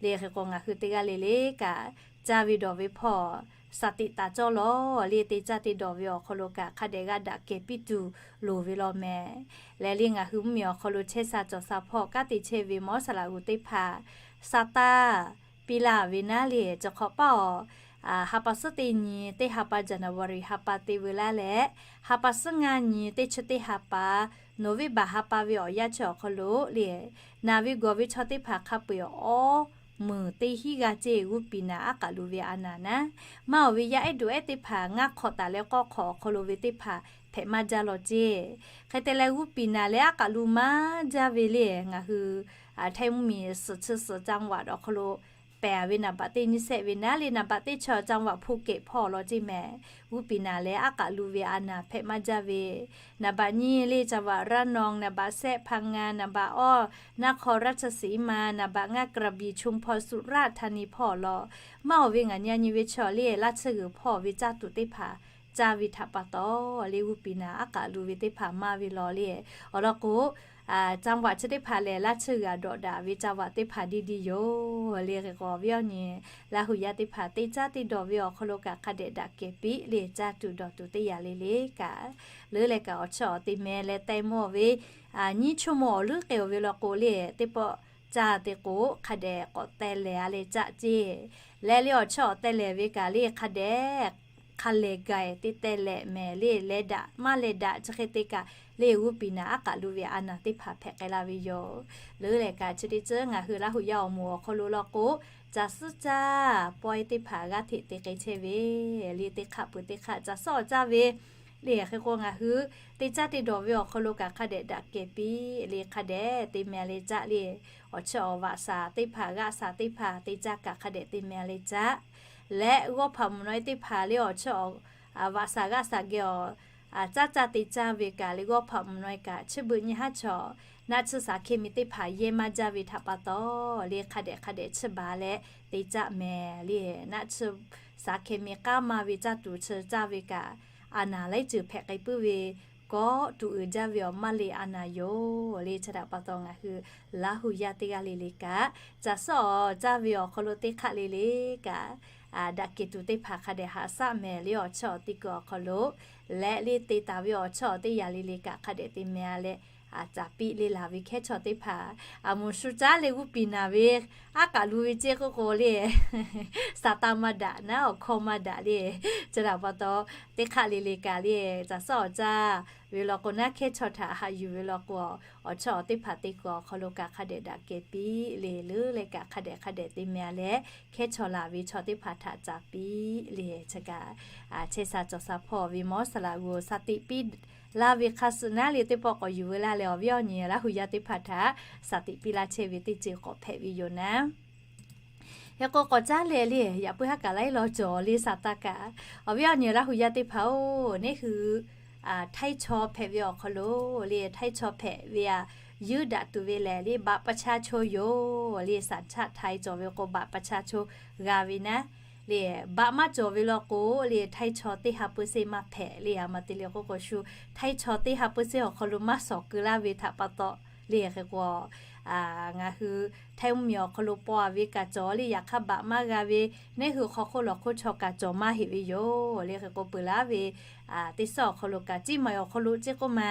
le. Hk'e k'o ngaˬ hui teˇ g'aˇ le le kaꞈ caˇ ve dawˬ ve hpawˇ shaˍ tiꞈ taˍ cawˇ lawˬ le. Te caˇ te dawˬ ve awˬ hk'aw lo kaꞈ hk'a dehꞈ g'a daꞈ kehˬ piˇ tuˬ loˍ ve law mehˍ. Lehˬ le ngaˬ hui mvuhˇmiˬ awˬ hk'aw lo chehˇ sha cawˬ sha hpawˇ kanˉ te chehˇ ve Mawˇ saˍ laꞈ g'uˬ teˇ hpaˍ sa taˇ piˇ laˇ ve naˉ le. Chi hk'awꞈ paˇ awˬ ha pa suhˉ teˇ nyi teˇ ha pa January ha pa te veu laˇ leh, ha pa suhˉ ngaˇ nyi teˇ chi teˇ ha pa November ha pa ve awˬ yanˇ chi awˬ hk'aw lo le, naˬ ve gawˬ ve chaw teˇ hpaˍ hk'a peu-eˬ awˬ muiˬ teˇ hinˉ g'aˇ ceˇ g'uˇ piˍ naˍ aˉ k'aꞈ lu ve a naˍ naˉ. Maˇ oˬ ve yaˇ ehˉ duˬ ehˉ teˇ hpaˍ ngaˇ hk'awꞈ taˍ leh k'awˇ hk'awꞈ awˬ hk'aw lo ve teˇ hpaˍ hpehꞈ maˇ jaˇ law ceˇ. Hk'e te leh g'uˇ piˍ naˍ leh aˉ k'aꞈ lu maˇ jaˇ ve le ngaˬ hui Htaiˇ mvuhˇmiˬ suhˍ chi suhˍ จังหวัด awˬ hk'aw lo pehˬ ve naˍ baꞈ teˇ nyi sehˆ ve naˉ le naˍ baꞈ teˇ chi จังหวัดภูเก็ต hpawˇ law ceˇ mehˍ. G'uˇ piˍ naˍ leh aˉ k'aꞈ lu ve a naˍ hpehꞈ maˇ jaˇ ve naˍ baꞈ nyi le จังหวัดระนอง, naˍ baꞈ sehˆ พังงา, naˍ baꞈ awˇ นครราชสีมา, naˍ baꞈ ngaˇ กระบี่ ชุมพร สุราษฎร์ธานี hpawˇ law. Maˇ oˬ ve ngaˬ nyi a nyi ve chaw le laˇ tsuhˇ g'uiˬ hpawˇ ve caˇ tuˬ teˇ hpaˍ caˇ ve htaꞈ pa taw le g'uˇ piˍ naˍ aˉ k'aꞈ lu ve teˇ hpaˍ maˇ ve law le. Awˬ lawn k'o, จังหวัด chi teˇ hpaˍ lehˬ laˇ tsuhˇ g'uiˬ a dawꞈ daꞈ ve จังหวัด teˇ hpaˍ ดีๆ yoˬ le. Hk'e k'o awˬ viˉ awˬ nyi Laˇ huˍ yaˇ teˇ hpaˍ te caˇ te dawˬ ve awˬ hk'aw lo kaꞈ hk'a dehꞈ daꞈ kehˬ piˇ le. Caˇ tuˬ dawˬ tuˬ teˇ yanˇ le le kaꞈ leuˉ leh kaꞈ awˬ chawˇ awˬ te meh leh teh mawˇ ve nyiˇ chaw mawˇ awˬ leuˉ k'ai oˬ ve law k'o le, teˇ pawˆ caˇ te k'o hk'a dehꞈ k'awꞈ teh lehˬ a leh caˆ ceˇ. Leh le awˬ chawˇ awˬ teh lehˬ ve kaꞈ le hk'a dehꞈ hk'a lehˬ gaˬ te teh lehˬ mehˍ le. Leh daꞈ maˇ leh daꞈ chi hk'e te kaꞈ le g'uˇ piˍ naˍ aˉ k'aꞈ lu ve a naˍ teˇ hpaˍ hpehꞈ k'ai la ve yoˬ. Leuˉ leh kaꞈ chi teˇ ceuˬ ngaˬ hui Laˇ huˍ yaˇ awˬ moˍ awˬ hk'aw lo law k'o, caˬ suhˉ caˇ pawehˇ teˇ hpaˍ g'aˇ hteꞈ te k'ai chehˇ ve le. Teˇ hk'aˆ peuˬ teˇ hk'aˆ caˬ suhˉ awˬ caˇ ve le. Hk'e k'o ngaˬ hui te caˇ te dawˬ ve awˬ hk'aw lo kaꞈ hk'a dehꞈ daꞈ kehˬ piˇ le. Hk'a dehꞈ te meh leh caˆ le. Awˬ chawˇ awˬ vaꞈ shaˍ teˇ hpaˍ g'aˆ shaˍ teˇ hpaˍ te caˇ kaꞈ hk'a dehꞈ te meh leh caˆ. Leh g'awˇ hpaꞈ mvuhˬ naw e teˇ hpaˍ le awˬ chawˇ vaꞈ shaˍ g'aˆ shaˍ geh awˬ caˉ caˇ te caˇ ve kaꞈ le g'awˇ hpaꞈ mvuhˬ naw e kaꞈ chiˇ beuꞈ nyi haˉ chaw naˆ tsuhˇ shaˍ hkeh mi teˇ hpaˍ yehˇ maˇ jaˇ ve htaꞈ pa taw le hk'a dehꞈ hk'a dehꞈ chiˇ baˬ leh te caˆ mehˍ le. Naˆ tsuhˇ shaˍ hkeh mi k'aˉ ma ve caˇ tuˬ chi caˇ ve kaꞈ a naˍ laiˉ ceuˬ hpehꞈ k'ai puiˉ ve kawˆ tuˬ uiˍ jaˇ ve awˬ maˇ le a naˍ yoˬ le. Chi htaꞈ pa taw ngaˬ hui Laˇ huˍ yaˇ teˇ g'aˇ le le kaꞈ caˬ suhˉ awˬ caˇ ve awˬ hk'aw lo teˇ hk'aˆ le le kaꞈ daꞈ kehˬ tuˬ teˇ hpaˍ hk'a dehꞈ haꞈ shaˆ mehˍ le. Awˬ chawˇ awˬ te kuiˬ awˬ hk'aw lo leh le te taˍ ve awˬ chawˇ awˬ teˇ yanˇ le le kaꞈ hk'a dehꞈ te meh a leh caˍ piˇ le laˬ ve hkehˉ chaw teˇ hpaˍ a moˍ shu caˉ le g'uˇ piˍ naˍ ve aˉ k'aꞈ lu ve ceˇ k'oˆ k'o le Saˍtanˍ maˇ daꞈ naˉ awˬ hkawˇ maˇ daꞈ le. Chi htaꞈ pa taw teˇ hk'aˆ le le kaꞈ le caˬ suhˉ awˬ caˇ ve law k'o naˉ hkehˉ chaw htaꞈ haꞈ yuˬ ve law k'o, awˬ chawˇ awˬ teˇ hpaˍ te kuiˬ awˬ hk'aw lo kaꞈ hk'a dehꞈ daꞈ kehˬ piˇ le. Leuˉ leh kaꞈ hk'a dehꞈ hk'a dehꞈ te meh a leh hkehˉ chaw laˬ ve chaw teˇ hpaˍ htaꞈ caˍ piˇ le. Chi kaꞈ chehˇ sha cawˬ sha hpawˇ ve Mawˇ saˍ laꞈ g'uˬ shaˍ tiꞈ piˇ laˇ ve hk'a suh naˉ le teˇ pawˆ k'awꞈ yuˬ veu laˇ leh awˬ viˉ awˬ nyi Laˇ huˍ yaˇ teˇ hpaˍ htaꞈ shaˍ tiꞈ piˇ laˇ chehˇ ve teˇ ceuˬ k'awꞈ hpehꞈ ve yoˬ naˉ. Hk'e k'o k'awꞈ caˉ leh le yaꞈ puiˉ haˉ kaꞈ laiˉ law cawˬ le Saˍtanˍ kaꞈ. Awˬ viˉ awˬ nyi Laˇ huˍ yaˇ teˇ hpaˍ-oˬ, neˇ hui htaiˇ chaw hpehꞈ ve awˬ hk'aw lo le htaiˇ chaw hpehꞈ ve a, yuˇ daꞈ tuˬ ve lehˬ le บัตรประชาชน yoˬ le. สัญชาติไทย cawˬ ve k'o บัตรประชาชน g'a ve naˉ le. บัตร maˇ cawˬ ve law k'o le htaiˇ chaw teˇ ha เปอร์เซ็นต์ maˇ hpehꞈ le. A ma te le k'oˆ k'o shu htaiˇ chaw teˇ ha เปอร์เซ็นต์ awˬ hk'aw lo maˇ shawˍ keu laˇ ve htaꞈ pa taw le. Hk'e k'o ngaˬ hui Htaiˇ mvuhˇmiˬ awˬ hk'aw lo paw-a ve kaꞈ cawˬ le, yaꞈ hk'aˇ baꞈ maˇ g'a ve, neˉ hui hk'aw hk'oˆ lawˬ hk'oˆ chaw kaꞈ cawˬ maˇ heˆ ve yoˬ. Le hk'e k'o, peuˬ laˇ ve teˇ suhˉ awˬ hk'aw lo kaꞈ, ciˇ ma awˬ hk'aw lo ceˇ k'oˆ ma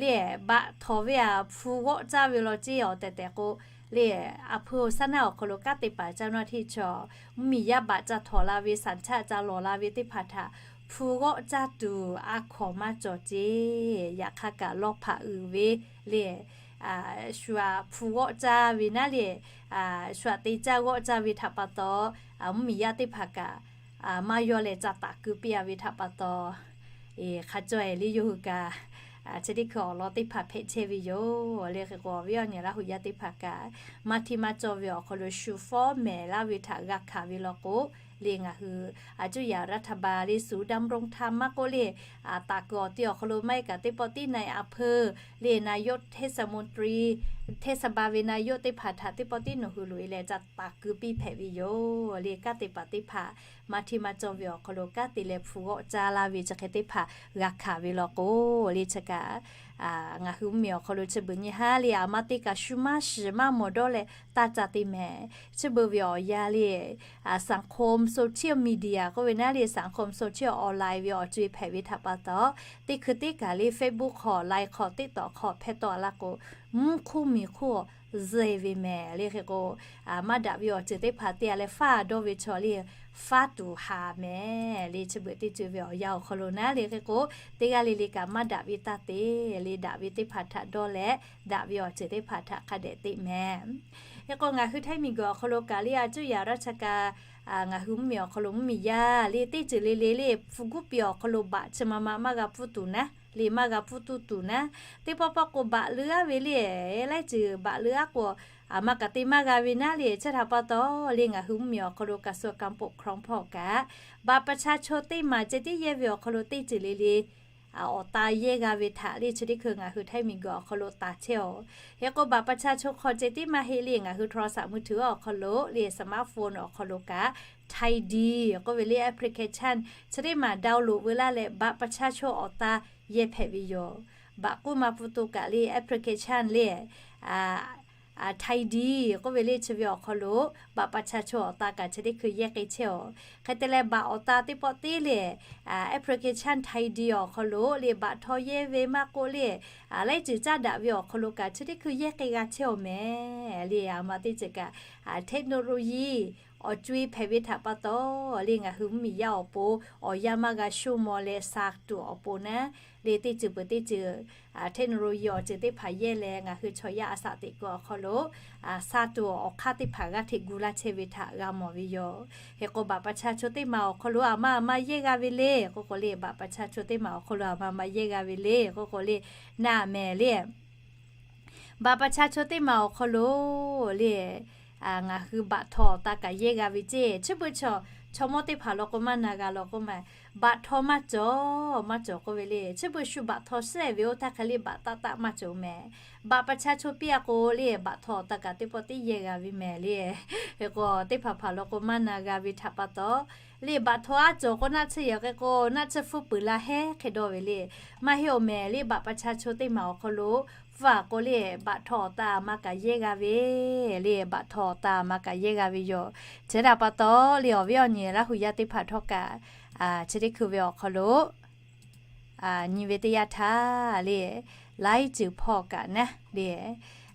le, baꞈ htawnˍ ve aꞈ hpu g'awˆ caˇ ve law ceˇ awˬ tehˬ tehˬ k'o, le, a hpu saˉ naˆ awˬ hk'aw lo kanˉ te paˍ caˇ naw hteˇ chaw, mvuhˇmiˬ yaˇ baꞈ ca htawnˍ la ve, saˍ chaˆ ca lawˬ la ve teˇ hpaˍ htaꞈ hpu g'awˆ caˇ tuˬ a hkawnˍ maˇ cawˬ ceˇ. Yaꞈ hk'aˇ kaꞈ lawˇ hpaꞈ uiˍ ve le, shu aꞈ hpu g'awˆ caˇ ve naˉ le, shu aꞈ te caˇ g'awˆ caˇ ve htaꞈ pa taw, mvuhˇmiˬ yaˇ teˇ hpaˍ kaꞈ maˇ yawˇ leh ca taˍ keu piˇ-a ve htaꞈ pa taw, hk'a caweh le yawˇ hui kaꞈ chi teˇ hkui awˬ lawn teˇ hpaˍ hpehꞈ chehˇ ve yoˬ. Le hk'e k'o, awˬ viˉ awˬ nyi Laˇ huˍ yaˇ teˇ hpaˍ kaꞈ maˇ hteˇ maˇ cawˇ ve awˬ hk'aw lo shu fawˉ mehˍ laˇ ve htaꞈ g'a hkanˍ ve law k'o, le ngaˬ hui aˬ cuˇ yaꞈ รัฐบาล le ศูนย์ดำรงธรรม maˇ k'oˆ le, taˍ kuiˬ awˬ ti awˬ hk'aw lo maˇ heˆ kaꞈ teˇ pawˆ tiˉ na-e a hpu le, นายกเทศมนตรี เทศบาล ve นายก teˇ hpaˍ htaꞈ teˇ pawˆ tiˉ nawˬ hui loꞈ-e leh ca taˍ keu piˇ hpehꞈ ve yoˬ. Le kanˉ te paˍ teˇ hpaˍ maˇ hteˇ maˇ cawˇ ve awˬ hk'aw lo kanˉ te leh hpu g'awˆ caˇ laˇ ve chi hk'e teˇ hpaˍ g'a hkanˍ ve law k'o, le chi kaꞈ ngaˬ hui mvuhˇmiˬ awˬ hk'aw lo chi beuꞈ nyi haˉ le, aˬ ma teˇ kaꞈ shu maˇ shiˍ maˇ mawˬ dawˇ leh taˇ ca te mehˍ. Chi beuꞈ ve awˬ yanˇ le, สังคม social media k'oˆ ve naˉ le, สังคม social online ve awˬ co-e hpehꞈ ve htaꞈ pa taw, teˇ hkui teˇ kaˬ le Facebook hk'aw, Line hk'aw, TikTok hk'aw hpehˇ tawˆ la k'o, mvuhˇ hk'oˆ miˬ hk'oˆ ze ve mehˍ. Le hk'e k'o, maˇ daꞈ ve awˬ ceuˬ teˇ hpaˍ te-a leh faˇ dawˇ ve chaw le, faˇ tuˬ haˍ mehˍ. Le chi beuꞈ teˇ ceuˬ ve awˬ yanˇ awˬ hk'aw lo naˉ le hk'e k'o, teˇ g'aˇ le le kaꞈ maˇ daꞈ ve taˇ te. Le daꞈ ve teˇ hpaˍ htaꞈ dawˇ leh, daꞈ ve awˬ ceuˬ teˇ hpaˍ htaꞈ hk'a dehꞈ te mehˍ. Hk'e k'o, ngaˬ hui Htaiˇ miˬguiˬ awˬ hk'aw lo kaꞈ le, aˬ cuˇ yaꞈ ราชการ, ngaˬ hui mvuhˇmiˬ awˬ hk'aw lo mvuhˇmiˬ yaˇ le, teˇ ceuˬ le le le hpu guˉ pi awˬ hk'aw lo baꞈ chi ma ma maˇ g'a pfuhˇ tuˬ naˉ le, maˇ g'a pfuhˇ tuˬ tuˬ naˉ, teˇ pawˆ pawˆ k'o baꞈ leuˉ-aˉ ve le, laiˉ ceuˬ baꞈ leuˉ-aˉ k'o, aˬ ma kaꞈ te maˇ g'a ve naˉ le. Chi htaꞈ pa taw le, ngaˬ hui mvuhˇmiˬ awˬ hk'aw lo กระทรวงการปกครอง hpawˇ kaꞈ, baꞈ ประชาชน teˇ maˬ ceh tiˉ yehˇ ve awˬ hk'aw lo teˇ ceuˬ le le awˬ ta yehˇ g'a ve htaꞈ le chi teˇ hkui ngaˬ hui Htaiˇ miˬguiˬ awˬ hk'aw lo taˍ chehˇ-oˬ. Hk'e k'o, baꞈ ประชาชน hk'aw ceh tiˉ maˇ heˆ le, ngaˬ hui โทรศัพท์มือถือ awˬ hk'aw lo le, smartphone awˬ hk'aw lo kaꞈ, Thai Dee k'oˆ ve le application chi teˇ maˬ download veu laˇ leh, baꞈ ประชาชน awˬ ta yehˇ hpehꞈ ve yoˬ. Baꞈ k'oˆ ma pu to kaꞈ le application le, Thai Dee k'oˆ ve le chi ve awˬ hk'aw lo baꞈ ประชาชน awˬ ta kaꞈ chi teˇ hkui yehˇ k'ai chehˇ-oˬ. Hk'e te leh, baꞈ awˬ ta teˇ pawˆ teˇ le, application Thai Dee awˬ hk'aw lo le baꞈ htaw yehˇ ve maˇ k'oˆ le, laiˉ ceuˬ caˇ daꞈ ve awˬ hk'aw lo kaꞈ chi teˇ hkui yehˇ k'ai g'a chehˇ-oˬ mehˍ. Le aˬ ma teˇ ceuˬ kaꞈ, technology awˬ co-e hpehꞈ ve htaꞈ pa taw le, ngaˬ hui mvuhˇmiˬ yaˇ awˬ pon awˬ yanˇ maˇ g'a shoˇ maw leh, sa tuˬ awˬ pon naˉ le, teˇ ceuˬ peuˬ teˇ ceuˬ technology awˬ ceuˬ teˇ hpaˍ yehˇ leh, ngaˬ hui chaw yaˇ a shaꞈ teꞈ kuiˬ awˬ hk'aw lo sa tuˬ awˬ hk'aˇ teˇ hpaˍ g'aˇ hteꞈ gu laˇ chehˇ ve htaꞈ g'a mawˬ ve yoˬ. Hk'e k'o, baꞈ ประชาชน teˇ maˬ awˬ hk'aw lo aˬ ma aˬ ma yehˇ g'a ve le k'oˆ k'o le, baꞈ ประชาชน teˇ maˬ awˬ hk'aw lo aˬ ma aˬ ma yehˇ g'a ve le k'oˆ k'o le, naˉ mehˍ le. Baꞈ ประชาชน teˇ maˬ awˬ hk'aw lo le, ngaˬ hui baꞈ htaw awˬ ta kaꞈ yehˇ g'a ve ceˇ. Chi beuꞈ chaw, chaw mawˇ teˇ hpaˍ law k'o maˇ na g'a law k'oˆ ma, baꞈ htaw maˇ cawˬ, maˇ cawˬ k'oˆ ve le. Chi beuꞈ shu baꞈ htaw shehˍ ve oˇ htaˇ hk'e le baꞈ taˆ taˆ maˇ cawˬ mehˍ. Baꞈ ประชาชน piˇ-a k'o le, baꞈ htaw awˬ ta kaꞈ teˇ pawˆ teˇ yehˇ g'a ve mehˍ le. Hk'e k'o, teˇ hpaˍ hpaˍ law k'o maˇ na g'a ve htaꞈ pa taw le, baꞈ htaw aˉ cawˬ k'o naˆ tsuhˇ yehˬ hk'e k'o, naˆ tsuhˇ hpfuhˇ peuˬ la hehˉ hk'e dawˇ ve le. Maˇ heˆ-oˬ mehˍ le, baꞈ ประชาชน teˇ maˬ awˬ hk'aw lo hpfuhˇ-a k'o le, baꞈ htaw awˬ ta aˬ ma kaꞈ yehˇ g'a ve le, baꞈ htaw awˬ ta aˬ ma kaꞈ yehˇ g'a ve yoˬ. Chi htaꞈ pa taw le, awˬ viˉ awˬ nyi Laˇ huˍ yaˇ teˇ hpaˍ htawˇ kaꞈ, chi teˇ hkui ve awˬ hk'aw lo nyi ve teˇ yanˇ htaˇ le, laiˉ ceuˬ hpawˇ kaꞈ naˉ le,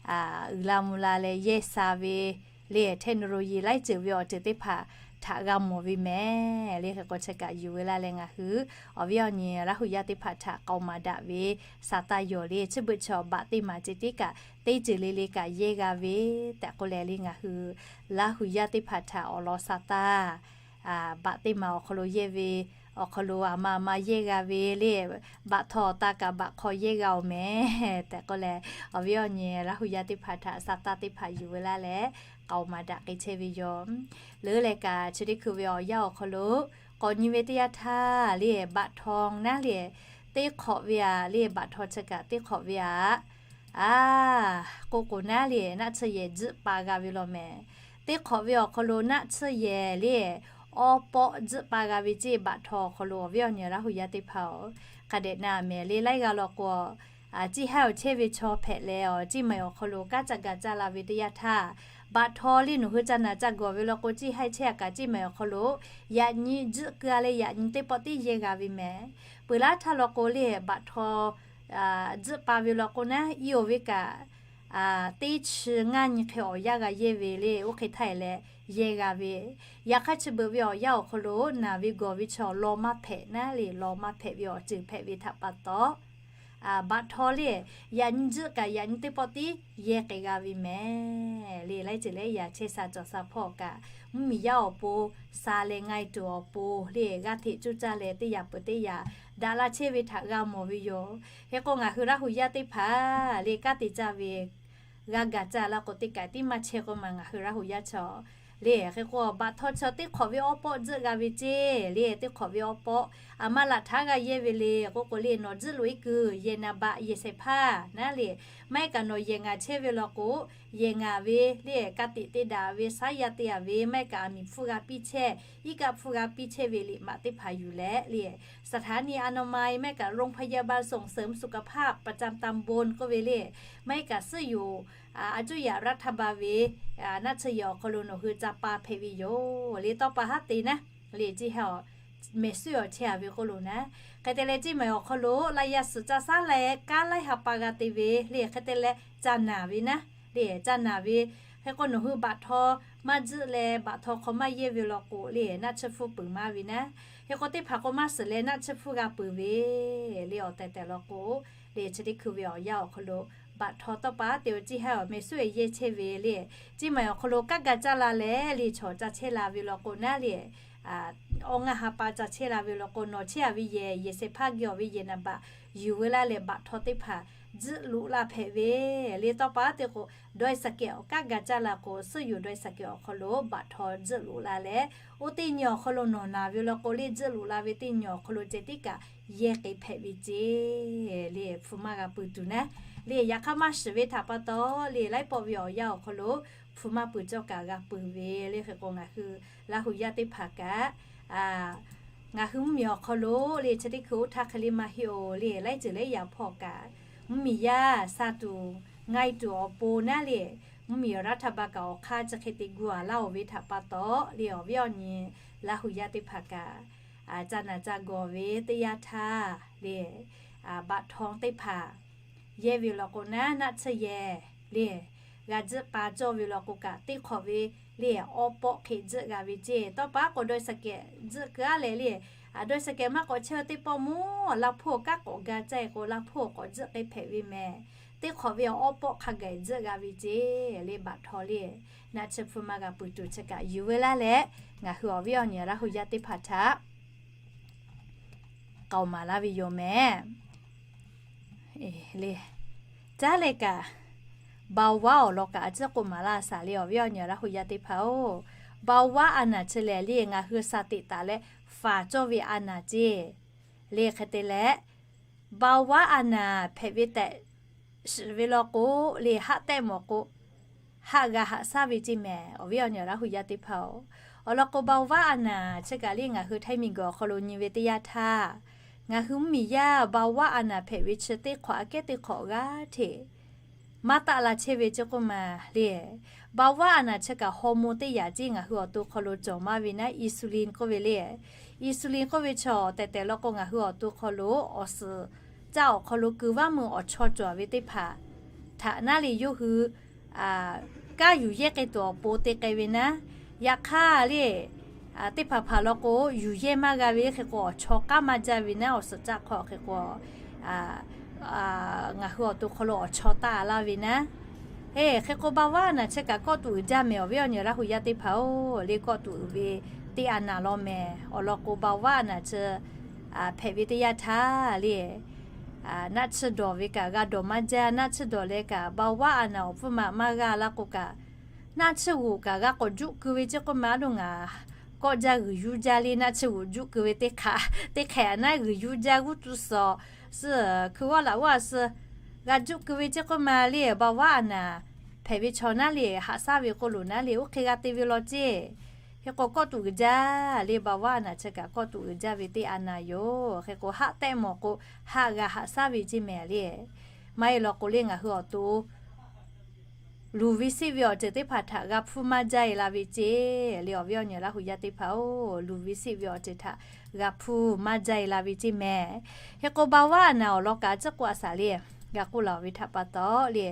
uiˍ la mvuh la leh yehˇ sha ve le, technology laiˉ ceuˬ ve awˬ ceuˬ teˇ hpaˍ htaꞈ g'a mawˬ ve mehˍ le. Hk'e k'o, chi kaꞈ yuˬ ve laˇ leh ngaˬ hui awˬ viˉ awˬ nyi Laˇ huˍ yaˇ teˇ hpaˍ htaꞈ k'aoˍ maˍ daꞈ ve sa taˇ yoˬ le. Chi beuꞈ chaw baꞈ teˇ maˬ ceh tiˉ kaꞈ teˇ ceuˬ le le kaꞈ yehˇ g'a ve tehꞈ k'oˆ leh le, ngaˬ hui Laˇ huˍ yaˇ teˇ hpaˍ htaꞈ awˬ lawn sa taˇ, baꞈ teˇ maˬ awˬ hk'aw lo yehˇ ve awˬ hk'aw lo aˬ ma aˬ ma yehˇ g'a ve le, baꞈ htaw awˬ ta kaꞈ baꞈ hk'aw yehˇ g'a-oˬ mehˍ tehꞈ k'oˆ leh, awˬ viˉ awˬ nyi Laˇ huˍ yaˇ teˇ hpaˍ htaꞈ sa taˇ teˇ hpaˍ yuˬ ve laˇ leh k'aoˍ maˍ daꞈ k'ai chehˇ ve yoˬ. Leuˉ leh kaꞈ, chi teˇ hkui ve awˬ yanˇ awˬ hk'aw lo k'awꞈ nyi ve teˇ yanˇ htaˇ le, baꞈ htaw naˉ le, teˇ hk'awꞈ ve aꞈ le, baꞈ htaw chi kaꞈ teˇ hk'awꞈ ve aꞈ, a, k'oˆ k'o naˉ le, naˆ tsuhˇ yehˬ tzuhˆ pa g'a ve law mehˍ. Teˇ hk'awꞈ ve awˬ hk'aw lo naˆ tsuhˇ yehˬ le, awˇ pawˆ tzuhˆ pa g'a ve ceˇ, baꞈ htaw awˬ hk'aw lo awˬ viˉ awˬ nyi Laˇ huˍ yaˇ teˇ hpaˍ-oˬ, hk'a dehꞈ na mehˍ le. Laiˉ g'aˇ law k'o, Ciˇ haiˉ awˬ chehˇ ve chaw hpehꞈ leh, awˬ ciˇ maiˬ awˬ hk'aw lo kanˉ ca gaˬ caˇ la ve teˇ yanˇ htaˇ, baꞈ htaw le nawˬ hui ca naˬ ca gawˬ ve law k'o, ciˇ haiˉ chehˇ a kaꞈ ciˇ maiˬ awˬ hk'aw lo yaꞈ nyi tzuhˆ keu a leh yaꞈ nyi teˇ pawˆ tiˉ yehˇ g'a ve mehˍ. Peuˬ laˇ htaˇ law k'o le baꞈ htaw tzuhˆ pa ve law k'o naˉ, iˉ oˬ ve kaꞈ teˇ chi ngaˇ nyi hk'e awˬ yanˇ g'a yehˇ ve le. Oˇ hk'e htaˇ e leh yehˇ g'a ve, yaꞈ hk'aˇ chi beuꞈ ve awˬ yanˇ awˬ hk'aw lo naˬ ve gawˬ ve chaw law maˇ hpehꞈ naˉ le, law maˇ hpehꞈ ve awˬ ceuˬ hpehꞈ ve htaꞈ pa taw, baꞈ htaw le yaꞈ nyi tzuhˆ kaꞈ yaꞈ nyi teˇ pawˆ tiˉ yehˇ k'ai g'a ve mehˍ le. Laiˉ ceuˬ leh yaꞈ chehˇ sha cawˬ sha hpawˇ kaꞈ, mvuhˇmiˬ yaˇ awˬ pon, sha leh ngaˇ e tuˬ awˬ pon le g'aˇ hteꞈ cuˇ caˇ leh teˇ yaꞈ peuˬ teˇ yaꞈ daꞈ la chehˇ ve htaꞈ g'a mawˬ ve yoˬ. Hk'e k'o ngaˬ hui Laˇ hu yaˇ teˇ hpaˍ le kanˉ te caˇ ve g'a gaˬ caˇ la k'o, teˇ kaꞈ tiˉ maˇ chehˇ k'oˆ ma ngaˬ hui Laˇ hu yaˇ chaw le. Hk'e k'o baꞈ htaw chaw teˇ hk'awꞈ ve awˉ pawˆ tzuhˆ g'a ve ceˇ le. Teˇ hk'awꞈ ve awˉ pawˆ a maˇ laꞈ htaˉ g'a yehˇ ve le k'oˆ k'o le, nawˬ tzuhˆ loꞈ e kuiˬ yehˬ naˍ baꞈ yehˬ shehˍ hpaˇ naˉ le, maˇ heˆ kaꞈ nawˬ yehˬ ngaˬ chehˇ ve law k'o, yehˬ ngaˬ ve le ka tiꞈ te daꞈ ve, shaˉ yaˇ te a ve, maˇ heˆ kaꞈ aˬ miˍ hpfuhˇ g'a piˇ chehˇ, iˉ kaˆ hpfuhˇ g'a piˇ chehˇ ve liꞈ maꞈ teˇ hpaˍ yuˬ leh le สถานีอนามัย maˇ heˆ kaꞈ โรงพยาบาลส่งเสริมสุขภาพประจำตำบล k'oˆ ve le, maˇ heˆ kaꞈ ซึ่งอยู่ อาจุยะรัฐบาล ve naˆ tsuhˇ yehˬ awˬ hk'aw lo nawˬ hui ca pa hpehꞈ ve yoˬ le. Tawˇ pa haˉ te naˉ le, ciˇ haiˉ awˬ mehˍ suhˉ awˬ chehˇ a ve k'oˆ lo naˉ, hk'e te leh ciˇ maiˬ awˬ hk'aw lo laˇ yaˇ suhˍ caˇ saˉ leh kanˉ laiˉ ha pa g'a te ve le. Hk'e te leh ca naˬ ve naˉ le, ca naˬ ve. Hk'e k'o nawˬ hui baꞈ htaw maˇ tzuhˆ leh baꞈ htaw hk'aw maˇ yehˇ ve law k'o le, naˆ tsuhˇ hpfuhˇ peuˬ maˇ ve naˉ. Hk'e k'o teˇ hpaˍ k'o maˇ suhˍ leh naˆ tsuhˇ hpfuhˇ g'a peuˬ ve le. Awˬ tehˬ tehˬ law k'o le, chi teˇ hkui ve awˬ yanˇ awˬ hk'aw lo baꞈ htaw tawˇ pa haˉ te awˬ ciˇ haiˉ awˬ mehˍ suhˉ e yehˇ chehˇ ve le, ciˇ maiˬ awˬ hk'aw lo kanˉ ga caˇ la leh le, chaw ca chehˇ la ve law k'o naˉ le, awˬ ngaˇ ha pa ca chehˇ la ve law k'o, nawˬ chehˇ a ve yehˬ, yehˬ shehˍ hpaˇ geh awˬ ve yehˬ naˍ baꞈ yuˬ ve laˇ leh baꞈ htaw teˇ hpaˍ tzuhˆ loꞈ la hpehꞈ ve le. Tawˇ pa haˉ te k'o, โดยสาร awˬ kanˉ ga caˇ la k'o, ซึ่งอยู่โดยสาร awˬ hk'aw lo baꞈ htaw tzuhˆ loꞈ la leh, oˇ teˇ nyi awˬ hk'aw lo nawˬ naˬ ve law k'o le, tzuhˆ loꞈ la ve teˇ nyi awˬ hk'aw lo ceh tiˉ kaꞈ yehˇ k'ai hpehꞈ ve ceˇ le. Hpu maˇ g'a pui tuˬ naˉ le, yaꞈ hk'aˇ maˇ shiˍ ve htaꞈ pa taw le, laiˉ pawˆ ve awˬ yanˇ awˬ hk'aw lo hpu maˇ pui cawˇ kaꞈ g'a pui ve le. Hk'e k'o ngaˬ hui Laˇ hu yaˇ teˇ hpaˍ kaꞈ ngaˬ hui mvuhˇmiˬ awˬ hk'aw lo le, chi teˇ hkui oˇ htaˇ hk'e le maˇ heˆ oˬ le, laiˉ ceuˬ leh yaꞈ hpawˇ kaꞈ, mvuhˇmiˬ yaˇ sha tuˬ ngaˬ e tuˬ awˬ pon naˉ le, mvuhˇmiˬ รัฐบาล kaꞈ awˬ hk'aˇ chi hk'e te gu a laˇ oˬ ve htaꞈ pa taw le, awˬ viˉ awˬ nyi Laˇ hu yaˇ teˇ hpaˍ kaꞈ ca naˬ ca gawˬ ve teˇ yanˇ htaˇ le, baꞈ htaw teˇ hpaˍ yehˇ ve law k'o naˉ, naˆ tsuhˇ yehˬ le g'a tzuhˆ pa cawˇ ve law k'o kaꞈ, teˇ hk'awꞈ ve le awˉ pawˆ hk'e tzuhˆ g'a ve ceˇ. Tawˇ pa k'o โดยสาร tzuhˆ keu a leh le, โดยสาร maˇ k'awꞈ chehˇ ve teˇ pawˆ mawˇ Laˇ hpfuhˇ awˬ kanˉ k'awꞈ ga caˇ e k'o, Laˇ hpfuhˇ awˬ k'awꞈ tzuhˆ k'ai hpehꞈ ve mehˍ. Teˇ hk'awꞈ ve awˉ pawˆ hk'a gaˬ tzuhˆ g'a ve ceˇ le. Baꞈ htaw le naˆ tsuhˇ hpfuhˇ maˇ g'a pui tuˬ chi kaꞈ yuˬ ve laˇ leh, ngaˬ hui awˬ viˉ awˬ nyi Laˇ hu yaˇ teˇ hpaˍ htaꞈ k'aoˍ maˍ laˇ ve yoˬ mehˍ. Le, caˉ leh kaꞈ เบาหวาน awˬ lawn kaꞈ a ciˉ k'oˆ maˍ laˇ shaˍ le, awˬ viˉ awˬ nyi Laˇ hu yaˇ teˇ hpaˍ oˬ. เบาหวาน a naˬ chi lehˬ le, ngaˬ hui shaˍ teꞈ taˍ leh faˍ cawˇ ve a naˬ ceˇ le. Hk'e te leh เบาหวาน a naˬ hpehꞈ ve tehꞈ shiˍ ve law k'o le, haˆ tehˆ mawˬ k'o, haˆ g'a haꞈ shaˉ ve ceˇ mehˍ, awˬ viˉ awˬ nyi Laˇ hu yaˇ teˇ hpaˍ oˬ. Awˬ lawn k'o เบาหวาน a naˬ chi kaꞈ le ngaˬ hui Htaiˇ miˬguiˬ awˬ hk'aw lo nyi ve teˇ yanˇ htaˇ, ngaˬ hui mvuhˇmiˬ yaˇ เบาหวาน a naˬ hpehꞈ ve chi teˇ hk'awꞈ aꞈ kehˉ teˇ hk'awꞈ g'aˇ hteꞈ maˇ taˆ la chehˇ ve ceˇ k'oˆ ma le. เบาหวาน a naˬ chi kaꞈ ฮอร์โมน teˇ yaꞈ ceˇ ngaˬ hui awˬ to hk'aw lo cawˬ maˇ ve naˉ, insulin k'oˆ ve le. Insulin k'oˆ ve chaw tehˬ tehˬ law k'o, ngaˬ hui awˬ to hk'aw lo awˬ suhˍ caˇ awˬ hk'aw lo keu vaˇ meuˇ awˬ chaw cawˬ ve teˇ hpaˍ htaꞈ naˉ le, yawˇ hui kanˉ yuˬ yehˇ k'ai tuˬ awˬ pon te k'ai ve naˉ. Yaꞈ hk'aˇ le, teˇ hpaˍ hpaˍ law k'o, yuˬ yehˇ maˇ g'a ve hk'e k'o, awˬ chaw k'aˉ maˇ jaˇ ve naˉ, awˬ suhˍ caˇ hk'aw hk'e k'o, ngaˬ hui awˬ to hk'aw lo awˬ chaw taˆ laˇ ve naˉ. Hk'e k'o เบาหวาน a naˬ chi kaꞈ kawˆ tuꞈ uiˍ jaˇ mehˍ, awˬ viˉ awˬ nyi Laˇ hu yaˇ teˇ hpaˍ oˬ. Le kawˆ tuꞈ uiˍ ve teˇ a naˬ law mehˍ. Awˬ lawn k'o เบาหวาน a naˬ chi hpehꞈ ve teˇ yanˇ htaˇ le, naˆ tsuhˇ dawˬ ve kaꞈ g'a dawˬ maˇ jaˇ. Naˆ tsuhˇ dawˬ leh kaꞈ เบาหวาน a naˬ awˬ pfuhˇ ma maˇ g'a laˇ k'o kaꞈ, naˆ tsuhˇ g'uiˬ kaꞈ g'a k'awꞈ juˆ keu ve ceˇ k'oˆ ma, a loˬ ngaˬ kawˆ jaˇ g'uiˬ yuˇ jaˇ le, naˆ tsuhˇ g'uiˬ juˆ keu ve teˇ hk'aꞈ, teˇ hk'ehꞈ naˉ g'uiˬ yuˇ jaˇ g'uˇ tu suhˍ, suhˍ hkui g'awˇ laꞈ g'awˇ a suhˍ g'a juˆ keu ve ceˇ k'oˆ ma le. เบาหวาน a naˬ hpehꞈ ve chaw naˉ le, haꞈ shaˉ ve k'oˆ loˬ naˉ le, oˇ hk'e g'a te ve law ceˇ. Hk'e k'o kawˆ tuꞈ uiˍ jaˇ le, เบาหวาน a naˬ chi kaꞈ kawˆ tuꞈ uiˍ jaˇ ve teˇ a naˬ yoˬ. Hk'e k'o haˆ tehˆ mawˬ k'o, haˆ g'a haꞈ shaˉ ve ceˇ mehˍ le. Maˇ heˆ law k'o le, ngaˬ hui awˬ to luˬ ve seˆ ve awˬ ceuˬ teˇ hpaˍ htaꞈ g'a hpuˇ maˇ jaˇ e la ve ceˇ le. Awˬ viˉ awˬ nyi Laˇ hu yaˇ teˇ hpaˍ-oˬ, luˬ ve seˆ ve awˬ ceuˬ htaꞈ g'a hpuˇ maˇ jaˇ e la ve ceˇ mehˍ. Hk'e k'o, เบาหวาน a naˬ awˬ lawn kaꞈ a ciˉ k'oˆ a shaˍ le, g'a k'oˆ laˬ ve htaꞈ pa taw le,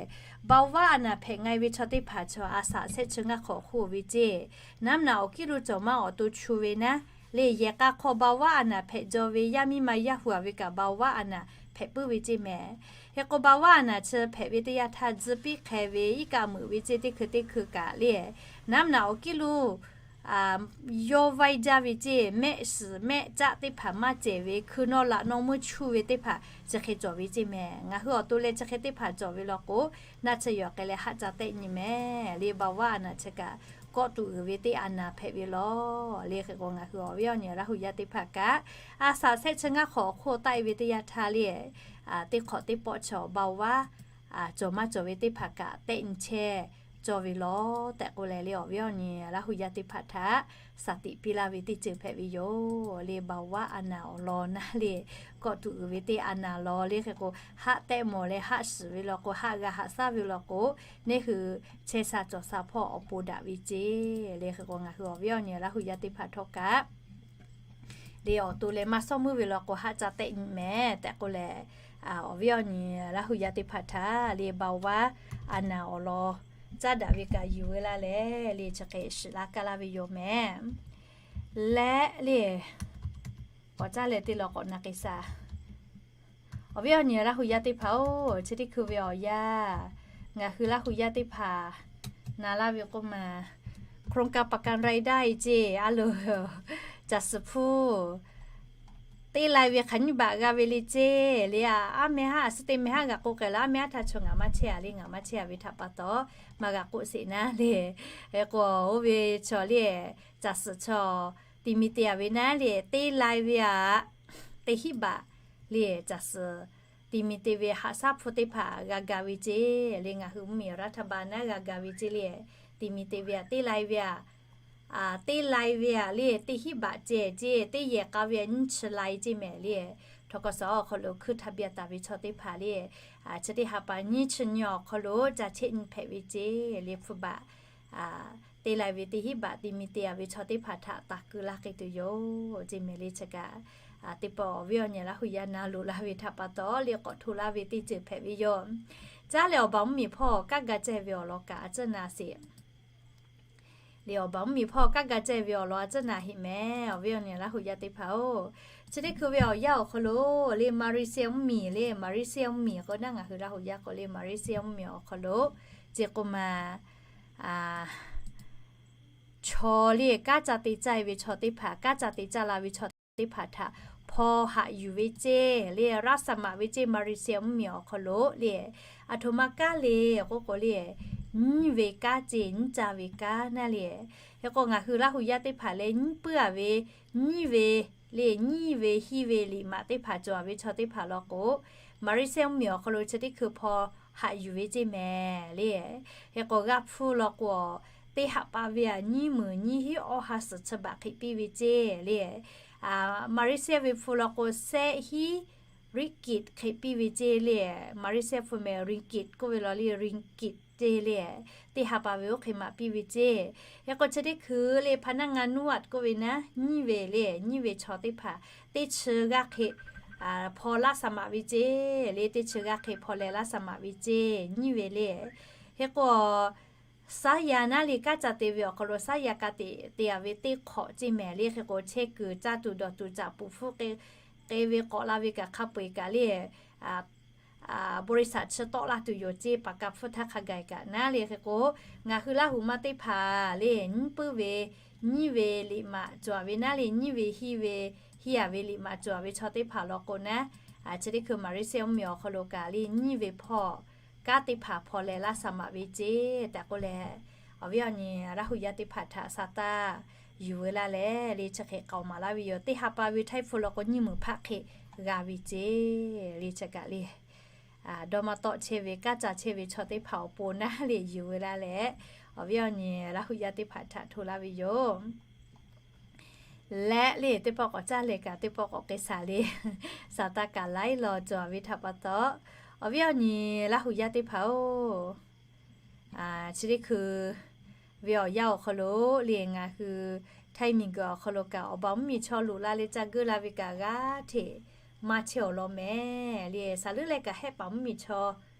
เบาหวาน a naˬ hpehꞈ nga e ve chaw teˇ hpaˍ chaw a shaꞈ shehˆ chi ngaˇ hk'awꞈ hk'oˆ ve ceˇ. Naˉ naˬ awˬ kiˉ lo cawˬ maˇ awˬ to chu ve naˉ le, yehˬ k'a hk'aw เบาหวาน a naˬ hpehꞈ jaw ve yaˇ miˇ ma yaˇ hu a ve kaꞈ เบาหวาน a naˬ hpehꞈ puiˉ ve ceˇ mehˍ. Hk'e k'o, เบาหวาน a naˬ chi hpehꞈ ve teˇ yanˇ htaˇ tzuhˇ piˇ hk'e ve iˉ kaˆ meuꞈ ve ceˇ, teˇ hkui teˇ hkui kaꞈ le, naˉ naˬ awˬ kiˉ lo yawˇ vaiˇ jaˇ ve ceˇ, mehˆ shiˍ mehˆ caˆ teˇ hpaˍ maˇ cehˬ ve, hkui nawˇ laꞈ nawˇ meuˇ chuˇ ve teˇ hpaˍ chi hk'e cawˬ ve ceˇ mehˍ. Ngaˬ hui awˬ to leh chi hk'e teˇ hpaˍ cawˬ ve law k'o, naˆ chi yawˬ k'ai leh haˆ ca tehˆ nyi mehˍ le. เบาหวาน a naˬ chi kaꞈ kawˆ tuˬ uiˍ ve teˇ a naˬ hpehꞈ ve law le. Hk'e k'o, ngaˬ hui awˬ viˉ awˬ nyi Laˇ hu yaˇ teˇ hpaˍ kaꞈ a shaꞈ shehˆ chi ngaˇ hk'awꞈ awˬ hk'oˆ taˆ e ve teˇ yanˇ htaˇ le, teˇ hk'awꞈ teˇ pawˆ chaw เบาหวาน cawˬ maˇ cawˬ ve teˇ hpaˍ kaꞈ tehˆ nyi chehˇ cawˇ ve law tehꞈ k'oˆ leh le, awˬ viˉ awˬ nyi Laˇ hu yaˇ teˇ hpaˍ htaꞈ shaˍ tiꞈ piˇ laˇ ve teˇ ceuˬ hpehꞈ ve yoˬ le. เบาหวาน a naˬ awˬ lawn naˉ le, kawˆ tuˬ uiˍ ve teˇ a naˬ law le. Hk'e k'o, haˆ tehˆ mawˬ leh haˆ shiˍ ve law k'o, haˆ g'a haꞈ shaˉ ve law k'o, neˇ hui chehˇ sha cawˬ sha hpawˇ awˬ pon daꞈ ve ceˇ le. Hk'e k'o, ngaˬ hui awˬ viˉ awˬ nyi Laˇ hu yaˇ teˇ hpaˍ htawˇ kaꞈ le, awˬ to leh maˇ shawˉ meuˇ ve law k'o, haˆ ca tehˆ nyi mehˍ tehꞈ k'oˆ leh, awˬ viˉ awˬ nyi Laˇ hu yaˇ teˇ hpaˍ htaꞈ le เบาหวาน a naˬ awˬ lawn caˉ daꞈ ve kaꞈ yuˬ ve laˇ leh le, chi hk'e shiˍ laˇ kaˇ laˇ ve yoˬ mehˍ. Leh le, k'awꞈ caˇ leh teˇ law k'awꞈ na k'ai shaˍ. Awˬ viˉ awˬ nyi Laˇ hu yaˇ teˇ hpaˍ-oˬ, chi teˇ hkui ve awˬ yanˇ, ngaˬ hui Laˇ hu yaˇ teˇ hpaˍ na laˇ ve k'oˆ ma, โครงการประกันรายได้ ceˇ a loˬ, caˬ suhˍ hpu teˇ lai ve hk'aˬ nyiˇ baꞈ g'a ve le ceˇ le. Aˉ meh haˉ a suhˉ teˇ meh haˉ g'a k'oˆ k'ai la, aˉ meh haˉ htaˇ chaw ngaˬ maˇ chehˇ a le, ngaˬ maˇ chehˇ a ve htaꞈ pa taw maˇ g'a k'oˆ sheˍ naˉ le. K'o, oˇ ve chaw le, caˬ suhˍ chaw ti mi te a ve naˉ le, teˇ lai ve aꞈ, teˇ hinˉ baꞈ le, caˬ suhˍ ti mi te ve haꞈ shaˉ hpu teˇ hpaˍ g'a ga ve ceˇ le. Ngaˬ hui mvuhˇmiˬ รัฐบาล naˉ g'a ga ve ceˇ le, ti mi te ve aꞈ teˇ lai ve aꞈ, teˇ lai ve aꞈ le, teˇ hinˉ baꞈ ceh ceˇ, teˇ yehˬ k'a ve aꞈ nyiˇ chi lai ceˇ mehˍ le. ทกส awˬ hk'aw lo hkuiˇ ทะเบียน taˍ ve chaw teˇ hpaˍ le, chi teˇ ha pa nyiˇ chi nyi awˬ hk'aw lo ca cheˆ nyi hpehꞈ ve ceˇ le. Hpu baꞈ teˇ lai ve teˇ hinˉ baꞈ ti mi te a ve chaw teˇ hpaˍ htaꞈ taˍ keu laˇ k'ai tuˬ yoˬ ceˇ mehˍ le. Chi kaꞈ teˇ pawˆ awˬ viˉ awˬ nyi Laˇ hu yaˇ na loꞈ laˇ ve htaꞈ pa taw le, k'awꞈ hto laˇ ve teˇ ceuˬ hpehꞈ ve yoˬ. Caˇ leh awˬ baˬ mvuhˇmiˬ hpawˇ kanˉ ga ceh ve awˬ lawn kaꞈ a ciˉ na sheˍ le. Awˬ baˬ mvuhˇmiˬ hpawˇ kanˉ ga ceh ve awˬ lawn a ciˉ na heˆ mehˍ, awˬ viˉ awˬ nyi Laˇ hu yaˇ teˇ hpaˍ-oˬ. Chi teˇ hkui ve awˬ yanˇ awˬ hk'aw lo le, Malaysia mvuhˇmiˬ le, Malaysia mvuhˇmiˬ k'o naˉ ngaˬ hui Laˇ hu yaˇ k'o le, Malaysia mvuhˇmiˬ awˬ hk'aw lo ceˇ k'oˆ ma, chaw le kanˉ ca te caˇ ve chaw teˇ hpaˍ, kanˉ ca te caˇ la ve chaw teˇ hpaˍ htaꞈ hpaw haꞈ yuˬ ve ceˇ le, รับสมัคร ve ceˇ Malaysia mvuhˇmiˬ awˬ hk'aw lo le. Aˬ htoꞈ ma kanˉ le k'oˆ k'o le, nyiˇ ve kanˉ ceˇ, nyiˇ caˇ ve kanˉ naˉ le. Hk'e k'o ngaˬ hui Laˇ hu yaˇ teˇ hpaˍ leh nyiˇ puiˉ a ve, nyiˇ ve le, nyiˇ ve hiˇ ve liꞈ maꞈ teˇ hpaˍ cawˬ a ve chaw teˇ hpaˍ law k'o, Malaysia mvuhˇmiˬ awˬ hk'aw lo chi teˇ hkui hpaw haꞈ yuˬ ve ceˇ mehˍ le. Hk'e k'o g'aˇ hpfuhˇ law k'o, teˇ haꞈ pa ve aꞈ nyiˇ meunˍ nyiˇ hinˉ awˇ ha suhˍ chi baꞈ hk'e piˇ ve ceˇ le. Malaysia ve hpu law k'o, sehˆ hinˉ ringgit hk'e piˇ ve ceˇ le. Malaysia hpu mehˍ ringgit k'oˆ ve law le, ringgit ceˇ le. Teˇ ha pa ve oˇ hk'e maꞈ piˇ ve ceˇ. Hk'e k'o chi teˇ hkui le, พนักงานนวด k'oˆ ve naˉ, nyiˇ ve le, nyiˇ ve chaw teˇ hpaˍ teˇ chi g'aˇ hk'e hpaw laˇ สมัคร ve ceˇ le, teˇ chi g'aˇ hk'e hpaw leh laˇ สมัคร ve ceˇ, nyiˇ ve le. Hk'e k'o, saˉ yaˇ naˉ le kanˉ ca te ve awˬ hk'aw lo saˉ yaˇ ka te te a ve teˇ hk'awꞈ ceˇ mehˍ le. Hk'e k'o chehˇ kuiˬ caˇ tuˬ dawˬ tuˬ caꞈ puˍ hpfuhˇ k'e ve k'awꞈ la ve kaꞈ hk'a peu-eˬ kaꞈ le, บริษัท chi tawˆ laˇ tuˬ yoˬ ceˇ, paˍ ka hpfuhˇ htaˇ hk'a gaˬ kaꞈ naˉ le. Hk'e k'o ngaˬ hui Laˇ hu maˇ teˇ hpaˍ le, nyiˇ puiˉ ve nyiˇ ve liꞈ maꞈ cawˬ a ve naˉ le, nyiˇ ve hiˇ ve hiˇ a ve liꞈ maꞈ cawˬ a ve chaw teˇ hpaˍ law k'o naˉ, chi teˇ hkui Malaysia mvuhˇmiˬ awˬ hk'aw lo kaꞈ le, nyiˇ ve hpawˇ kanˉ teˇ hpaˍ hpaw leh laˇ สมัคร ve ceˇ tehꞈ k'oˆ leh, awˬ viˉ awˬ nyi Laˇ hu yaˇ teˇ hpaˍ htaꞈ sa taˇ yuˬ ve laˇ leh le, chi hk'e k'aoˍ maˍ laˇ ve yoˬ. Teˇ ha pa ve htaiˇ hpu law k'o nyiˇ meunˍ hpaˆ hk'e g'a ve ceˇ le. Chi kaꞈ le, dawˇ maˇ tawˆ chehˇ ve, kanˉ ca chehˇ ve chaw teˇ hpaˍ awˬ pon naˉ le yuˬ ve laˇ leh, awˬ viˉ awˬ nyi Laˇ hu yaˇ teˇ hpaˍ htaꞈ hto laˇ ve yoˬ. Leh le, teˇ pawˆ k'awꞈ caˇ leh kaꞈ teˇ pawˆ k'awꞈ k'ai shaˍ le. Saˍ taˇ kaꞈ laiˉ law cawˬ ve htaꞈ pa taw, Awˬ viˉ awˬ nyi Laˇ huˍ yaˇ teˇ hpaˍ-oˬ, chi teˇ hkui ve awˬ yanˇ awˬ hk'aw lo le ngaˬ hui htaiˇ miˬguiˬ awˬ hk'aw lo kaꞈ awˬ baˬ mvuhˇ miˬ chaw loꞈ la leh ca geuˆ la ve kaꞈ g'aˇ hteꞈ maˇ chehˇ awˬ lawn mehˍ le. Saˍ leuˉ leh kaꞈ Hehˆ paˍ mvuhˇ miˬ chaw,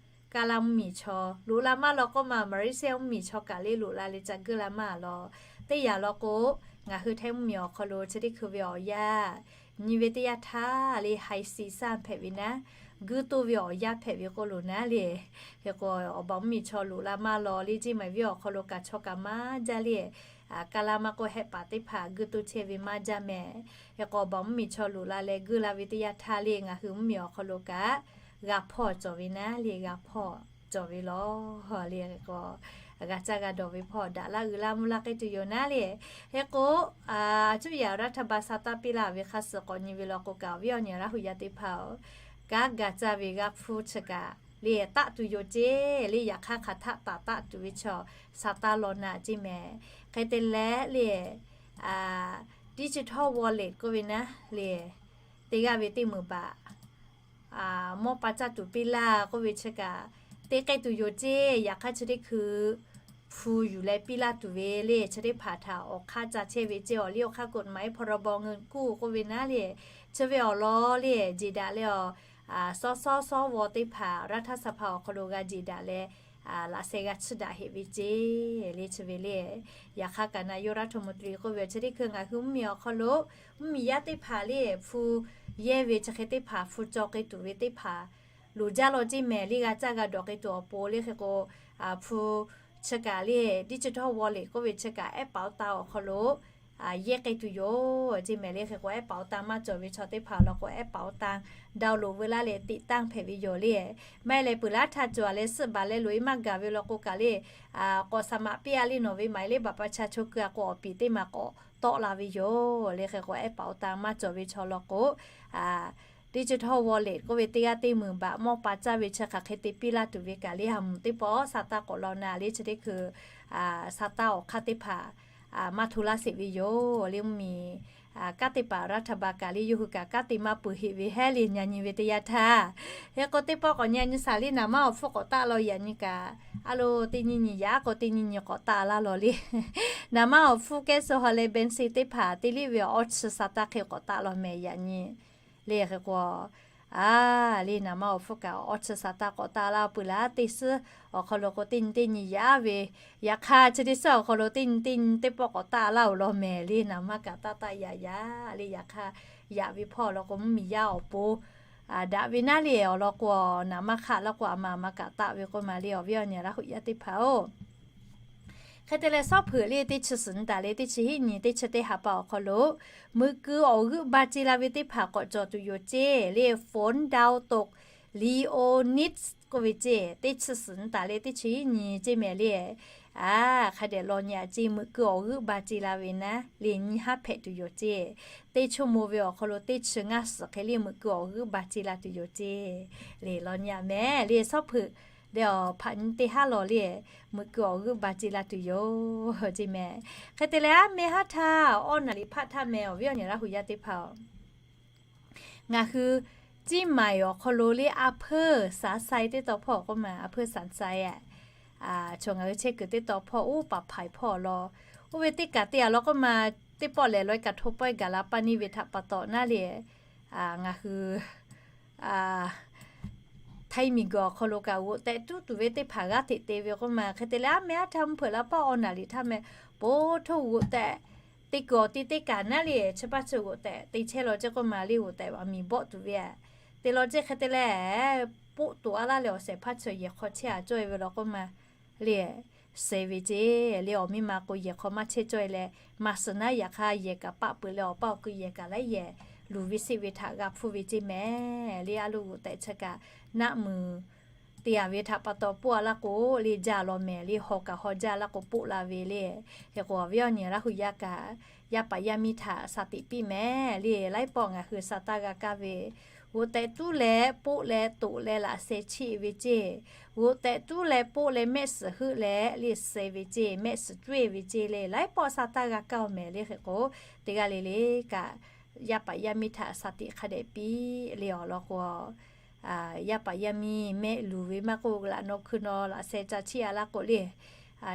Kaˇ laˇ mvuhˇ miˬ chaw loꞈ la maˇ law k'oˆ ma, Malaysia mvuhˇ miˬ chaw kaꞈ le loꞈ la leh ca geuˆ la maˇ law. Teˇ yanˇ law k'o, ngaˬ hui htaiˇ mvuhˇ miˬ awˬ hk'aw lo chi teˇ hkui ve awˬ yanˇ nyi ve teˇ yanˇ htaˇ le haiˬ siˍ saˇ hpehꞈ ve naˉ, guiˇ toˇ ve awˬ yanˇ hpehꞈ ve k'oˆ lo naˉ le. Hk'e k'o, awˬ baˬ mvuhˇ miˬ chaw loꞈ la maˇ law le, Ceˇ maiˍ venˇ awˬ hk'aw lo kaꞈ chaw kaꞈ maˇ jaˇ le. Kaˇ laˇ maˇ k'oˆ, Hehˆ paˍ teˇ hpaˍ geuˇ toˇ chehˇ ve maˇ jaˇ mehˍ. Hk'e k'o, awˬ baˬ mvuhˇ miˬ chaw loꞈ la leh geuˇ la ve teˇ yanˇ htaˇ le ngaˬ hui mvuhˇ miˬ awˬ hk'aw lo kaꞈ g'a hpawˇ cawˬ ve naˉ le, g'a hpawˇ cawˬ ve law le. Hk'e k'o, g'a caˇ g'a dawˬ ve hpawˇ daꞈ laˇ uiˍ laˇ mvuh laˇ k'ai tuˬ yoˬ naˉ le. Hk'e k'o, cuˇ yaꞈ raˇ htaˇ ba sa taˇ piˇ laˇ ve hk'a suh k'awꞈ nyi ve law k'o kaꞈ, awˬ viˉ awˬ nyi Laˇ huˍ yaˇ teˇ hpaˍ-oˬ, kanˉ g'a caˇ ve g'a hpfuhˇ chi kaꞈ le taˆ tuˬ yoˬ ceˇ le. Yaꞈ hk'aˇ hk'aˬ htaˆ taˍ taˆ tuˬ ve chaw sa taˇ law naꞈ ceˇ mehˍ. Hk'e te leh le, digital wallet k'oˆ ve naˉ le, teˇ g'aˇ ve teˇ meunˍ baꞈ mawˇ pa caˇ tuˬ piˇ laˇ k'oˆ ve chi kaꞈ te k'ai tuˬ yoˬ ceˇ. Yaꞈ hk'aˇ chi teˇ hkui hpu yuˬ leh piˇ laˇ tuˬ ve le chi teˇ hpaˍ htaꞈ awˬ hk'aˇ ca chehˇ ve ceˇ. Awˬ liˇ awˬ hk'aˇ กฎหมาย พรบ เงินกู้ k'oˆ ve naˉ le, chi ve awˬ lawn le jeˬ daꞈ leh awˬ sawˉ sawˉ sawˉ vaw teˇ hpaˍ รัฐสภา awˬ hk'aw lo g'a jeˬ daꞈ leh laꞈ sheh g'a chiˇ daꞈ heꞈ ve ceˇ le chi ve le. Yaꞈ hk'aˇ kaꞈ นายกรัฐมนตรี k'oˆ ve awˬ chi teˇ hkui ngaˬ hui mvuhˇ miˬ awˬ hk'aw lo mvuhˇ miˬ yaˇ teˇ hpaˍ le hpu yehˇ ve chi hk'e teˇ hpaˍ hpu caw k'ai tuˬ ve teˇ hpaˍ loˍ jaˇ law ceˇ mehˍ le. G'a caˇ g'a dawˬ k'ai tuˬ awˬ pon le hk'e k'o, hpu chi kaꞈ le digital wallet k'oˆ ve chi kaꞈ แอปเป๋าตัง awˬ hk'aw lo yehˇ k'ai tuˬ yoˬ ceˇ mehˍ le. Hk'e k'o แอปเป๋าตัง maˇ cawˬ ve chaw teˇ hpaˍ law k'o แอปเป๋าตัง download veu laˇ leh ติดตั้ง hpehꞈ ve yoˬ le. Maˇ heˆ leh peuˬ laˇ htaˇ cawˬ leh suhˆ baˬ leh loꞈ e maˇ gaˬ ve law k'o kaꞈ le, k'awꞈ สมัคร piˇ a le nawˬ ve หมายเลขบัตรประชาชน keu a k'o awˬ piˍ teˇ maˬ k'awꞈ tawˆ la ve yoˬ le. Hk'e k'o แอปเป๋าตัง maˇ cawˬ ve chaw law k'o, digital wallet k'oˆ ve teˇ g'aˇ teˇ meunˍ baꞈ mawˇ pa caˇ ve chi hk'aˬ hk'e te piˇ laˇ tuˬ ve kaꞈ le ha mvuhˬ teˇ pawˆ sa taˇ k'awꞈ law naˉ le chi teˇ hkui sa taˇ awˬ hk'aˇ teˇ hpaˍ maˇ hto laˇ sheˍ ve yoˬ le. Mvuhˇ miˬ kanˉ teˇ hpaˍ รัฐบาล kaꞈ le yawˇ hui kaꞈ kanˉ te maˇ peuˬ heꞈ ve heˉ le nyi nyi ve teˇ yanˇ htaˇ. Hk'e k'o teˇ pawˆ k'awꞈ nyi nyi shaˍ le naˍ maˇ awˬ hpfuhˇ k'awꞈ taˆ law yaꞈ nyi kaꞈ, a lo teˇ nyi nyi yaꞈ k'o teˇ nyi nyi k'awꞈ taˆ laˇ law le. Naˍ maˇ awˬ hpfuhˇ แก๊สโซฮอล์ leh เบนซิน teˇ hpaˍ te liˇ ve awˬ chi sa taˇ hk'e k'awꞈ taˆ law mehˍ yaꞈ nyi le. Hk'e k'o, a le naˍ maˇ awˬ hpfuhˇ kaꞈ awˬ chi sa taˇ k'awꞈ taˆ laˇ peuˬ laˇ teˇ suhˉ awˬ hk'aw lo k'o teˇ nyi teˇ nyi yaꞈ ve, yaꞈ hk'aˇ chi teˇ suhˉ awˬ hk'aw lo teˇ nyi teˇ nyi teˇ pawˆ k'awꞈ taˆ laˇ oˬ law mehˍ le. Naˍ maˇ kaꞈ taˆ taˆ yaꞈ yaꞈ le. Yaꞈ hk'aˇ yaꞈ ve hpawˇ law k'o mvuhˇ miˬ yaˇ awˬ pon daꞈ ve naˉ le awˬ lawn k'o, naˍ maˇ hk'aˆ laˇ k'o a ma a ma kaꞈ taˆ ve k'oˆ ma le awˬ viˉ awˬ nyi Laˇ huˍ yaˇ teˇ hpaˍ-oˬ. Hk'e te leh Sawˉ hpeuꞈ le teˇ chi suhˍ nyi taˍ leh teˇ chi hiˉ nyi teˇ chi teˇ ha pa awˬ hk'aw lo, muꞈ keu awˬ g'euˆ ba ce la ve teˇ hpaˍ k'awꞈ cawˬ tuˬ yoˬ ceˇ le. ฝนดาวตก ลีโอนิส k'oˆ ve ceˇ teˇ chi suhˍ nyi taˍ leh teˇ chi hiˉ nyi ceˇ mehˍ le. A, hk'a dehꞈ law nyi a ceˇ muꞈ keu awˬ g'euˆ ba ce la ve naˉ le nyi haˉ hpehꞈ tuˬ yoˬ ceˇ. Teˇ ชั่วโมง ve awˬ hk'aw lo teˇ chi ngaˇ suhˍ hk'e le muꞈ keu awˬ g'euˆ ba ce la tuˬ yoˬ ceˇ le law nyi a mehˍ le. Sawˉ hpeuꞈ leh awˬ hpaꞈ nyi teˇ haˉ law le muꞈ keu awˬ g'euˆ ba ce la tuˬ yoˬ ceˇ mehˍ. Hk'e te leh aˉ meh haˉ htaˇ awˇ naˍ liˍ hpaˆ htaˇ mehˍ awˬ viˉ awˬ nyi Laˇ huˍ yaˇ teˇ hpaˍ-oˬ, ngaˬ hui เชียงใหม่ awˬ hk'aw lo le อำเภอสันทราย teˇ taw hpawˇ k'oˆ ma, อำเภอสันทราย a, chaw ngaˬ hui chehˇ kuiˬ teˇ taw hpawˇ uˉ paˍ hpaiˍ hpawˇ law, oˇ ve teˇ kaꞈ te a law k'oˆ ma, teˇ pawˆ lehˬ ลอยกระทง pawehˇ gaˬ la paˇ neˇ ve htaꞈ pa taw naˉ le, ngaˬ hui Htaiˇ miˬguiˬ awˬ hk'aw lo kaꞈ g'oꞈ tehꞈ tuˉ tuˬ ve teˇ hpaˍ g'aˇ hteꞈ te ve k'oˆ ma. Hk'e te leh aˉ meh aˉ htaˇ mvuhˇ hpeuꞈ la paˇ awˬ naˍ liˍ htaˇ meh, po htoˇ g'oꞈ tehꞈ te kuiˬ awˬ ti teˇ kaꞈ naˉ le, chi paˇ chi g'oꞈ tehꞈ te chehˇ law ceˇ k'oˆ ma le. G'oꞈ tehꞈ aˬ miˍ bawˆ tuˬ ve a, te law ceˇ hk'e te leh, poˆ toꞈ a laˇ leh awˬ shehˍ hpaˇ chi yehˬ hk'aw chehˇ a cawˇ e ve law k'oˆ ma le. Suh ve ceˇ le awˬ miˇ ma k'o yehˬ hk'aw maˇ chehˇ cawˇ e leh, maˇ suhˍ naˉ yaꞈ hk'aˇ yehˬ kaꞈ paˆ peuˬ leh awˬ paˇ awˬ kui yehˬ kaꞈ laiˉ yehˬ luˬ ve seˆ ve htaꞈ g'a hpfuhˇ ve ceˇ mehˍ le. A lo g'oꞈ tehꞈ chi kaꞈ naˆ muiˬ te a ve htaꞈ pa taw poˆ a laˇ k'o le jaˇ law mehˍ le. Haw kaꞈ haw jaˇ laˇ k'o poˆ la ve le. Hk'e k'o awˬ viˉ awˬ nyi Laˇ huˍ yaˇ kaꞈ yaˇ paˍ yaˇ miˇ htaꞈ shaˍ tiꞈ piˇ mehˍ le. Laiˉ pawˆ ngaˬ hui sa taˇ g'a kaˇ ve, g'oꞈ tehꞈ tuˉ leh poˆ leh toꞈ leh laꞈ sheh cheˆ ve ceˇ. G'oꞈ tehꞈ tuˉ leh poˆ leh mehˆ suhˍ heuˆ leh le suh ve ceˇ, mehˆ suhˍ cuˇ e ve ceˇ le. Laiˉ pawˆ sa taˇ g'a kaˇ mehˍ le. Hk'e k'o teˇ g'aˇ le le kaꞈ yaˇ paˍ yaˇ miˇ htaꞈ shaˍ tiꞈ hk'a dehꞈ piˇ le awˬ lawn k'o, yaˇ paˍ yaˇ miˇ mehˆ luˬ ve maˇ k'oˆ, laꞈ naw hkui naw laꞈ sheh ca chiˇ a laˇ k'o le,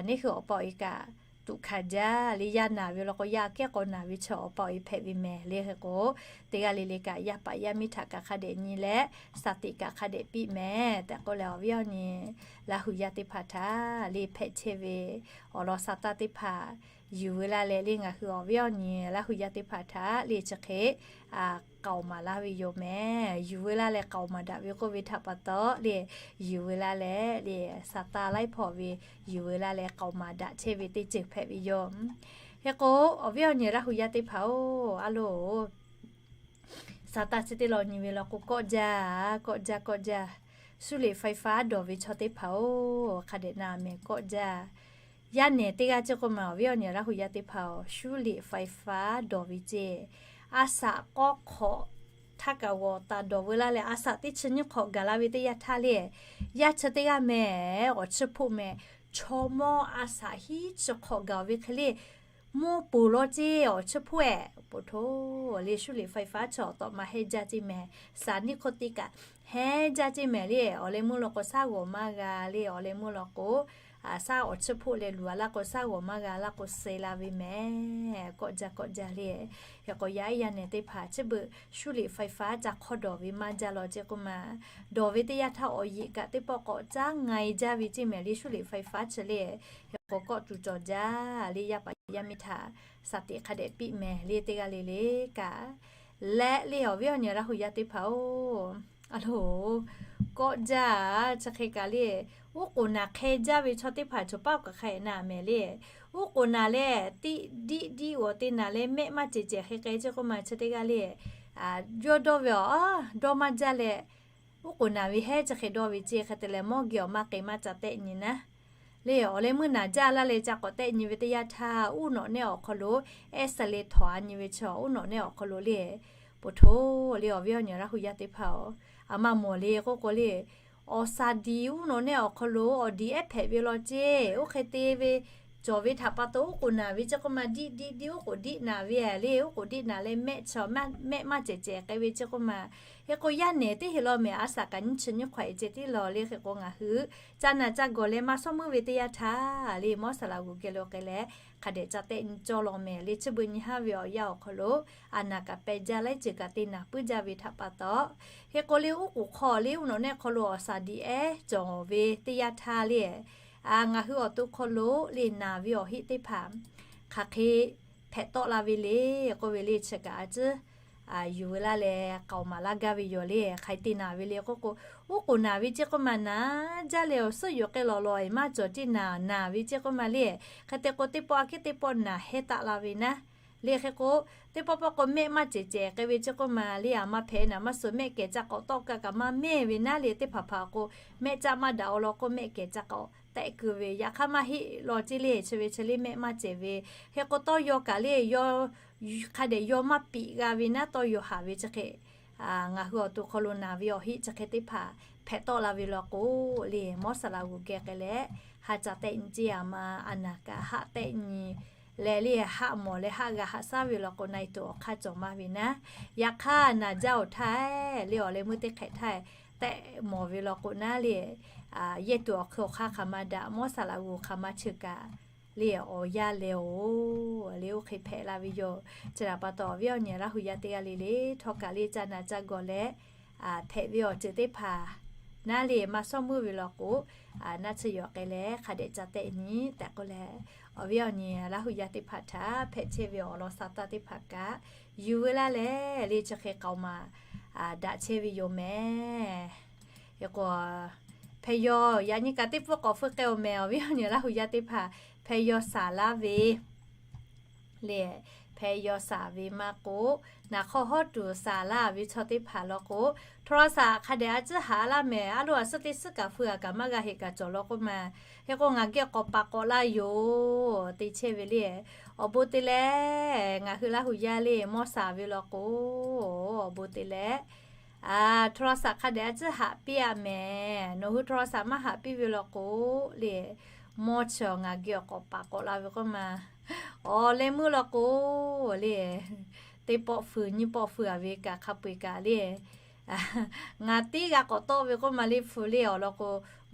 neˇ hui awˬ pa awˬ e kaꞈ tuꞈ hkanˍ jaˇ le. Yaˇ naˬ ve law k'o, yaˇ kehˉ k'aw naˬ ve chi awˬ pa awˬ e hpehꞈ ve mehˍ le. Hk'e k'o, teˇ g'aˇ le le kaꞈ yaˇ paˍ yaˇ miˇ htaꞈ kaꞈ hk'a dehꞈ nyi leh, shaˍ tiꞈ kaꞈ hk'a dehꞈ piˇ mehˍ tehꞈ k'oˆ leh, awˬ viˉ awˬ nyi Laˇ hu yaˇ teˇ hpaˍ htaꞈ le hpehꞈ chehˇ ve awˬ lawn sha taˇ teˇ hpaˍ yuˬ veu laˇ leh le, ngaˬ hui awˬ viˉ awˬ nyi Laˇ hu yaˇ teˇ hpaˍ htaꞈ le chi hk'e k'aoˍ maˍ laˇ ve yoˬ mehˍ. Yuˬ veu laˇ leh k'aoˍ maˍ daꞈ ve k'oˆ ve htaꞈ pa taw le, yuˬ veu laˇ leh le, sha taˇ laiˉ hpawˇ ve yuˬ veu laˇ leh k'aoˍ maˍ daꞈ chehˇ ve teˇ ceuˬ hpehꞈ ve yoˬ. Hk'e k'o, awˬ viˉ awˬ nyi Laˇ hu yaˇ teˇ hpaˍ-oˬ, a loˬ, sha taˇ chi teˇ law nyi ve law k'o, kawˆ jaˇ, kawˆ jaˇ, kawˆ jaˇ. Shuˉ liꞈ ไฟฟ้า dawˬ ve chaw teˇ hpaˍ-oˬ, hk'a dehꞈ na mehˍ kawˆ jaˇ. Yaˇ nehˬ teˇ g'aˇ ceˇ k'oˆ ma, awˬ viˉ awˬ nyi Laˇ hu yaˇ teˇ hpaˍ-oˬ, shuˉ liꞈ ไฟฟ้า dawˬ ve ceˇ, a shaꞈ k'awˇ hk'awꞈ htaˇ kaꞈ g'awˬ taˍ dawˬ veu laˇ leh, a shaꞈ teˇ chi nyiˇ hk'awꞈ gaˬ la ve teˇ yanˇ htaˇ le, yaˇ chi teˇ g'aˇ mehˍ, awˬ chiˇ hpoˆ mehˍ, chaw mawˇ a shaꞈ hiˉ chi hk'awꞈ gaˬ ve hk'e le, mawˇ poˬ law ceˇ awˬ chiˇ hpoˆ-ehˍ, poˬ htoˇ le, shuˉ liꞈ ไฟฟ้า chi awˬ tawꞈ ma heh jaˇ ceˇ mehˍ, shaˍ niˆ hk'oˆ teˇ kaꞈ heh jaˇ ceˇ mehˍ le. Awˬ leh meuˇ law k'o, shaˉ g'awˬ maˇ g'a le, awˬ leh meuˇ law k'o, shaˉ awˬ chiˇ hpoˆ leh luˬ a laˇ k'o, shaˉ g'awˬ maˇ g'a laˇ k'o, suh la ve mehˍ, kawˆ jaˇ kawˆ jaˇ le. Hk'e k'o, yaˇ yaˇ nehˬ teˇ hpaˍ chi beuꞈ shuˉ liꞈ ไฟฟ้า ca hk'awˇ dawˬ ve maˇ jaˇ law ceˇ k'oˆ ma, dawˬ ve teˇ yanˇ htaˇ awˬ yeꞈ kaꞈ teˇ pawˆ k'awꞈ caˉ nga-e jaˇ ve ceˇ mehˍ le, shuˉ liꞈ ไฟฟ้า chi le. Hk'e k'o, kawˆ tuˬ cawˬ jaˇ le, yaˇ paˍ yaˇ miˇ htaꞈ shaˍ tiꞈ hk'a dehꞈ piˇ mehˍ le, teˇ g'aˇ le le kaꞈ leh le, awˬ viˉ awˬ nyi Laˇ hu yaˇ teˇ hpaˍ-oˬ, a loˬ, kawˆ jaˇ. Chi hk'e kaꞈ le, uˉ k'oˍ naˬ hk'e jaˇ ve chaw teˇ hpaˍ chaw paˆ kaꞈ hk'a na mehˍ le. Uˉ k'oˍ naˬ leh tiˆ diˆ diˆ g'awˬ te naˬ leh mehˆ maˇ cehˬ cehˬ hk'e k'ai ceˇ k'oˆ ma, chi teˇ g'aˇ le, yawˇ dawˇ ve awˬ dawˇ maˇ jaˇ leh, uˉ k'oˍ naˬ ve hehˉ chi hk'e dawˇ ve ceˇ. Hk'e te leh, mawˇ geh awˬ maˇ k'e maˇ ca tehˆ nyi naˉ le, awˬ leh meuˇ naˬ jaˇ laˇ leh ca k'awꞈ tehˆ nyi ve teˇ yanˇ htaˇ, uˉ nawꞈ nehˆ awˬ hk'aw lo ehˉ sa le htawnˍ a nyi ve chi, uˉ nawꞈ nehˆ awˬ hk'aw lo le, poˬ htoˇ le, awˬ viˉ awˬ nyi Laˇ hu yaˇ teˇ hpaˍ-oˬ, a maˇ mawˬ le k'oˆ k'o le, awˬ shaˍ diˍ uˉ nawꞈ nehˆ awˬ hk'aw lo awˬ diˍ ehˉ hpehꞈ ve law ceˇ. Oˇ hk'e te ve cawˬ ve htaꞈ pa taw, uˉ k'oˍ naˬ ve ceˇ k'oˆ ma, diˆ diˆ diˆ uˉ k'oˍ diˆ naˬ ve le, uˉ k'oˍ diˆ naˬ leh mehˆ chi mehˆ maˇ cehˬ cehˬ k'ai ve ceˇ k'oˆ ma. Hk'e k'o, yaˇ nehˬ teˇ heˆ law mehˍ, a shaꞈ kaꞈ nyiˇ chi nyiˇ hk'awꞈ e ceh tiˉ law le. Hk'e k'o, ngaˬ hui ca naˬ ca gawˬ leh maˇ shawˉ meuˇ ve teˇ yanˇ htaˇ le, mawˇ saˍ laꞈ g'uˬ geh lo k'ai leh hk'a dehꞈ ca tehˆ nyi cawˇ law mehˍ le. Chi beuꞈ nyi haˉ ve awˬ yanˇ awˬ hk'aw lo a naˬ kaꞈ peh jaˇ, laiˉ ceuˬ kaꞈ te naˬ puiˉ jaˇ ve htaꞈ pa taw, hk'e k'o le, uˉ k'oˍ hk'aw le uˉ nawꞈ nehˆ hk'aw lo awˬ shaˍ diˍ ehˉ cawˬ ve teˇ yanˇ htaˇ le, ngaˬ hui awˬ to hk'aw lo le naˬ ve awˬ heˆ teˇ hpaˍ hk'aˬ hk'e hpehꞈ tawˆ la ve le k'oˆ ve le, chi kaꞈ a ciˉ yuˬ veu laˇ leh k'aoˍ maˍ laˇ gaˇ ve yoˬ le. Hk'aˬ hk'e te naˬ ve le k'oˆ k'o, uˉ k'oˍ naˬ ve ceˇ k'oˆ ma, naˬ jaˇ leh awˬ suhˉ yoˬ k'e lawˬ lawˬ e maˇ cawˬ ceˇ naˬ, naˬ ve ceˇ k'oˆ ma le. Hk'e te k'o, teˇ pawˆ a hkiˉ teˇ pawˆ naˬ heh taˆ la ve naˉ le. Hk'e k'o, teˇ pawˆ pawˆ k'o mehˆ maˇ cehˬ cehˬ k'ai ve ceˇ k'oˆ ma le. A ma hpehꞈ naˬ maˇ suh, mehˆ kehˬ ca k'awꞈ tawˆ kaꞈ kaꞈ maˇ mehˇ ve naˉ le. Teˇ hpaˍ hpaˍ k'o, mehˆ caˆ maˇ daꞈ-o law k'o, mehˆ kehˬ ca k'awꞈ tehˆ keu ve, yaꞈ hk'aˇ maˇ heˆ law ceˇ le. Chi ve chi le mehˆ maˇ cehˬ ve. Hk'e k'o, tawˇ yaw kaꞈ le, hk'a dehꞈ yaw maˇ piꞈ g'a ve naˉ, tawˇ yaw haˍ ve chi hk'e ngaˬ hui awˬ to hk'aw lo naˬ ve awˬ heˆ chi hk'e teˇ hpaˍ hpehꞈ tawˆ la ve law k'o le, mawˇ saˍ laꞈ g'uˬ geh k'ai leh ha ca tehˆ nyi ceˇ. A ma a naˬ kaꞈ haˆ tehˆ nyi leh le, haˆ mawˬ leh haˆ g'a haˆ shaˉ ve law k'o, na e tuˬ awˬ hk'aˇ cawˬ maˇ ve naˉ. Yaꞈ hk'aˇ naˬ jaˇ awˬ htaˇ le, awˬ leh meuˇ teˇ hk'ehꞈ htaˇ tehˆ mawˬ ve law k'o naˉ le, yehˇ tuˬ awˬ hk'aw hk'aˇ hk'aˬ ma daꞈ, mawˇ saˍ laꞈ g'uˬ hk'aˬ ma cheuˬ kaꞈ le, awˬ yanˇ leh-oˬ le, oˇ hk'e hpehꞈ la ve yoˬ. Chi htaꞈ pa taw, awˬ viˉ awˬ nyi Laˇ hu yaˇ teˇ g'aˇ le le, htawˇ kaꞈ le ca naˬ ca gawˬ leh hpehꞈ ve awˬ ceuˬ teˇ hpaˍ naˉ le, maˇ shawˉ meuˇ ve law k'o, naˆ tsuhˇ yaw k'ai leh hk'a dehꞈ ca tehˆ nyi tehꞈ k'oˆ leh, awˬ viˉ awˬ nyi Laˇ hu yaˇ teˇ hpaˍ htaꞈ hpehꞈ chehˇ ve awˬ lawn sha taˇ teˇ hpaˍ kaꞈ yuˬ veu laˇ leh le, chi hk'e k'aoˍ maˍ daꞈ chehˇ ve yoˬ mehˍ. Hk'e k'o, hpeh yaw yaꞈ nyi kaꞈ teˇ pawˆ k'awꞈ feu k'ai-oˬ mehˍ, awˬ viˉ awˬ nyi Laˇ hu yaˇ teˇ hpaˍ hpeh yaw shaˍ laˇ ve le, hpeh yaw shaˍ ve maˇ k'o, naˬ hk'aw hawˉ tuˬ shaˍ laˇ ve chaw teˇ hpaˍ law k'o, โทรศัพท์ hk'a dehꞈ a ciˉ haꞈ laˇ mehˍ. A loˬ, a suhˉ teˇ suhˉ kaꞈ feu a kaꞈ maˇ g'a heꞈ kaꞈ cawˬ law k'oˆ ma. Hk'e k'o, ngaˬ geh k'awꞈ paˍ k'awꞈ laˇ yoˬ te chehˇ ve le. Awˬ bon te leh, ngaˬ hui Laˇ hu yaˇ le mawˇ shaˍ ve law k'o, awˬ bon te leh, โทรศัพท์ hk'a dehꞈ a ciˉ haꞈ piˇ a mehˍ. Nawˬ hui โทรศัพท์ maˇ haꞈ piˇ ve law k'o le, mawˇ chi ngaˬ geh awˬ k'awꞈ paˍ k'awꞈ la ve k'oˆ ma. Awˬ leh meuˇ law k'o le, teˇ pawˆ feu nyiˇ pawˆ feu a ve kaꞈ hk'a peu-eˬ kaꞈ le, Ngaˬ tiˉ g'a k'awꞈ tawˆ ve k'oˆ ma le, hpu le awˬ lawn k'o,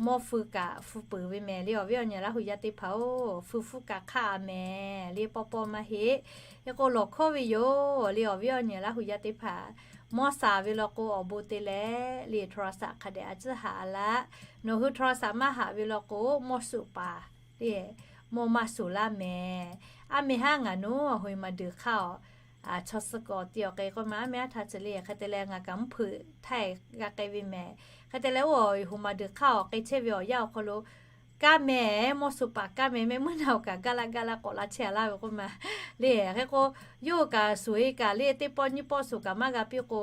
mawˇ hpu kaꞈ hpu peuˬ ve mehˍ le. Awˬ viˉ awˬ nyi Laˇ hu yaˇ teˇ hpaˍ-oˬ, hpu hpfuhˇ kaꞈ hk'aˆ a mehˍ le, pawˇ pawˇ maˇ heˆ. Hk'e k'o lawˬ hkawˇ ve yoˬ le. Awˬ viˉ awˬ nyi Laˇ hu yaˇ teˇ hpaˍ, mawˇ shaˍ ve law k'o awˬ bon te leh le, โทรศัพท์ hk'a dehꞈ a ciˉ haꞈ a laˇ. Nawˬ hui โทรศัพท์ maˇ haꞈ ve law k'o, mawˇ shuˍ paˍ le, mawˇ maˇ shuˍ laˇ mehˍ. A mehˍ haˉ ngaˬ nawˬ hui ma duiˬ hk'aˇ-oˬ, chaw suh k'awꞈ ti awˬ k'ai k'oˆ ma, a mehˍ aˉ htaˇ chi le. Hk'e te leh ngaˬ kaꞈ mvuhˇ hpeuꞈ htaiˇ g'a k'ai ve mehˍ. Hk'e te leh oˇ awˬ hui ma duiˬ hk'aˇ-oˬ, k'ai chehˇ ve awˬ yanˇ awˬ hk'aw lo kaˇ mehˍ, mawˇ shuˍ paˍ kaˇ mehˍ, mehˆ muiˉ naˆ-oˬ kaꞈ gaˇ laˇ gaˇ laˇ k'awꞈ la chehˇ a laˇ ve k'oˆ ma le. Hk'e k'o, yawˇ hui kaꞈ shuˍ-e kaꞈ le, teˇ pawˆ nyiˇ pawˆ shuˍ kaꞈ maˇ g'a piˇ k'o,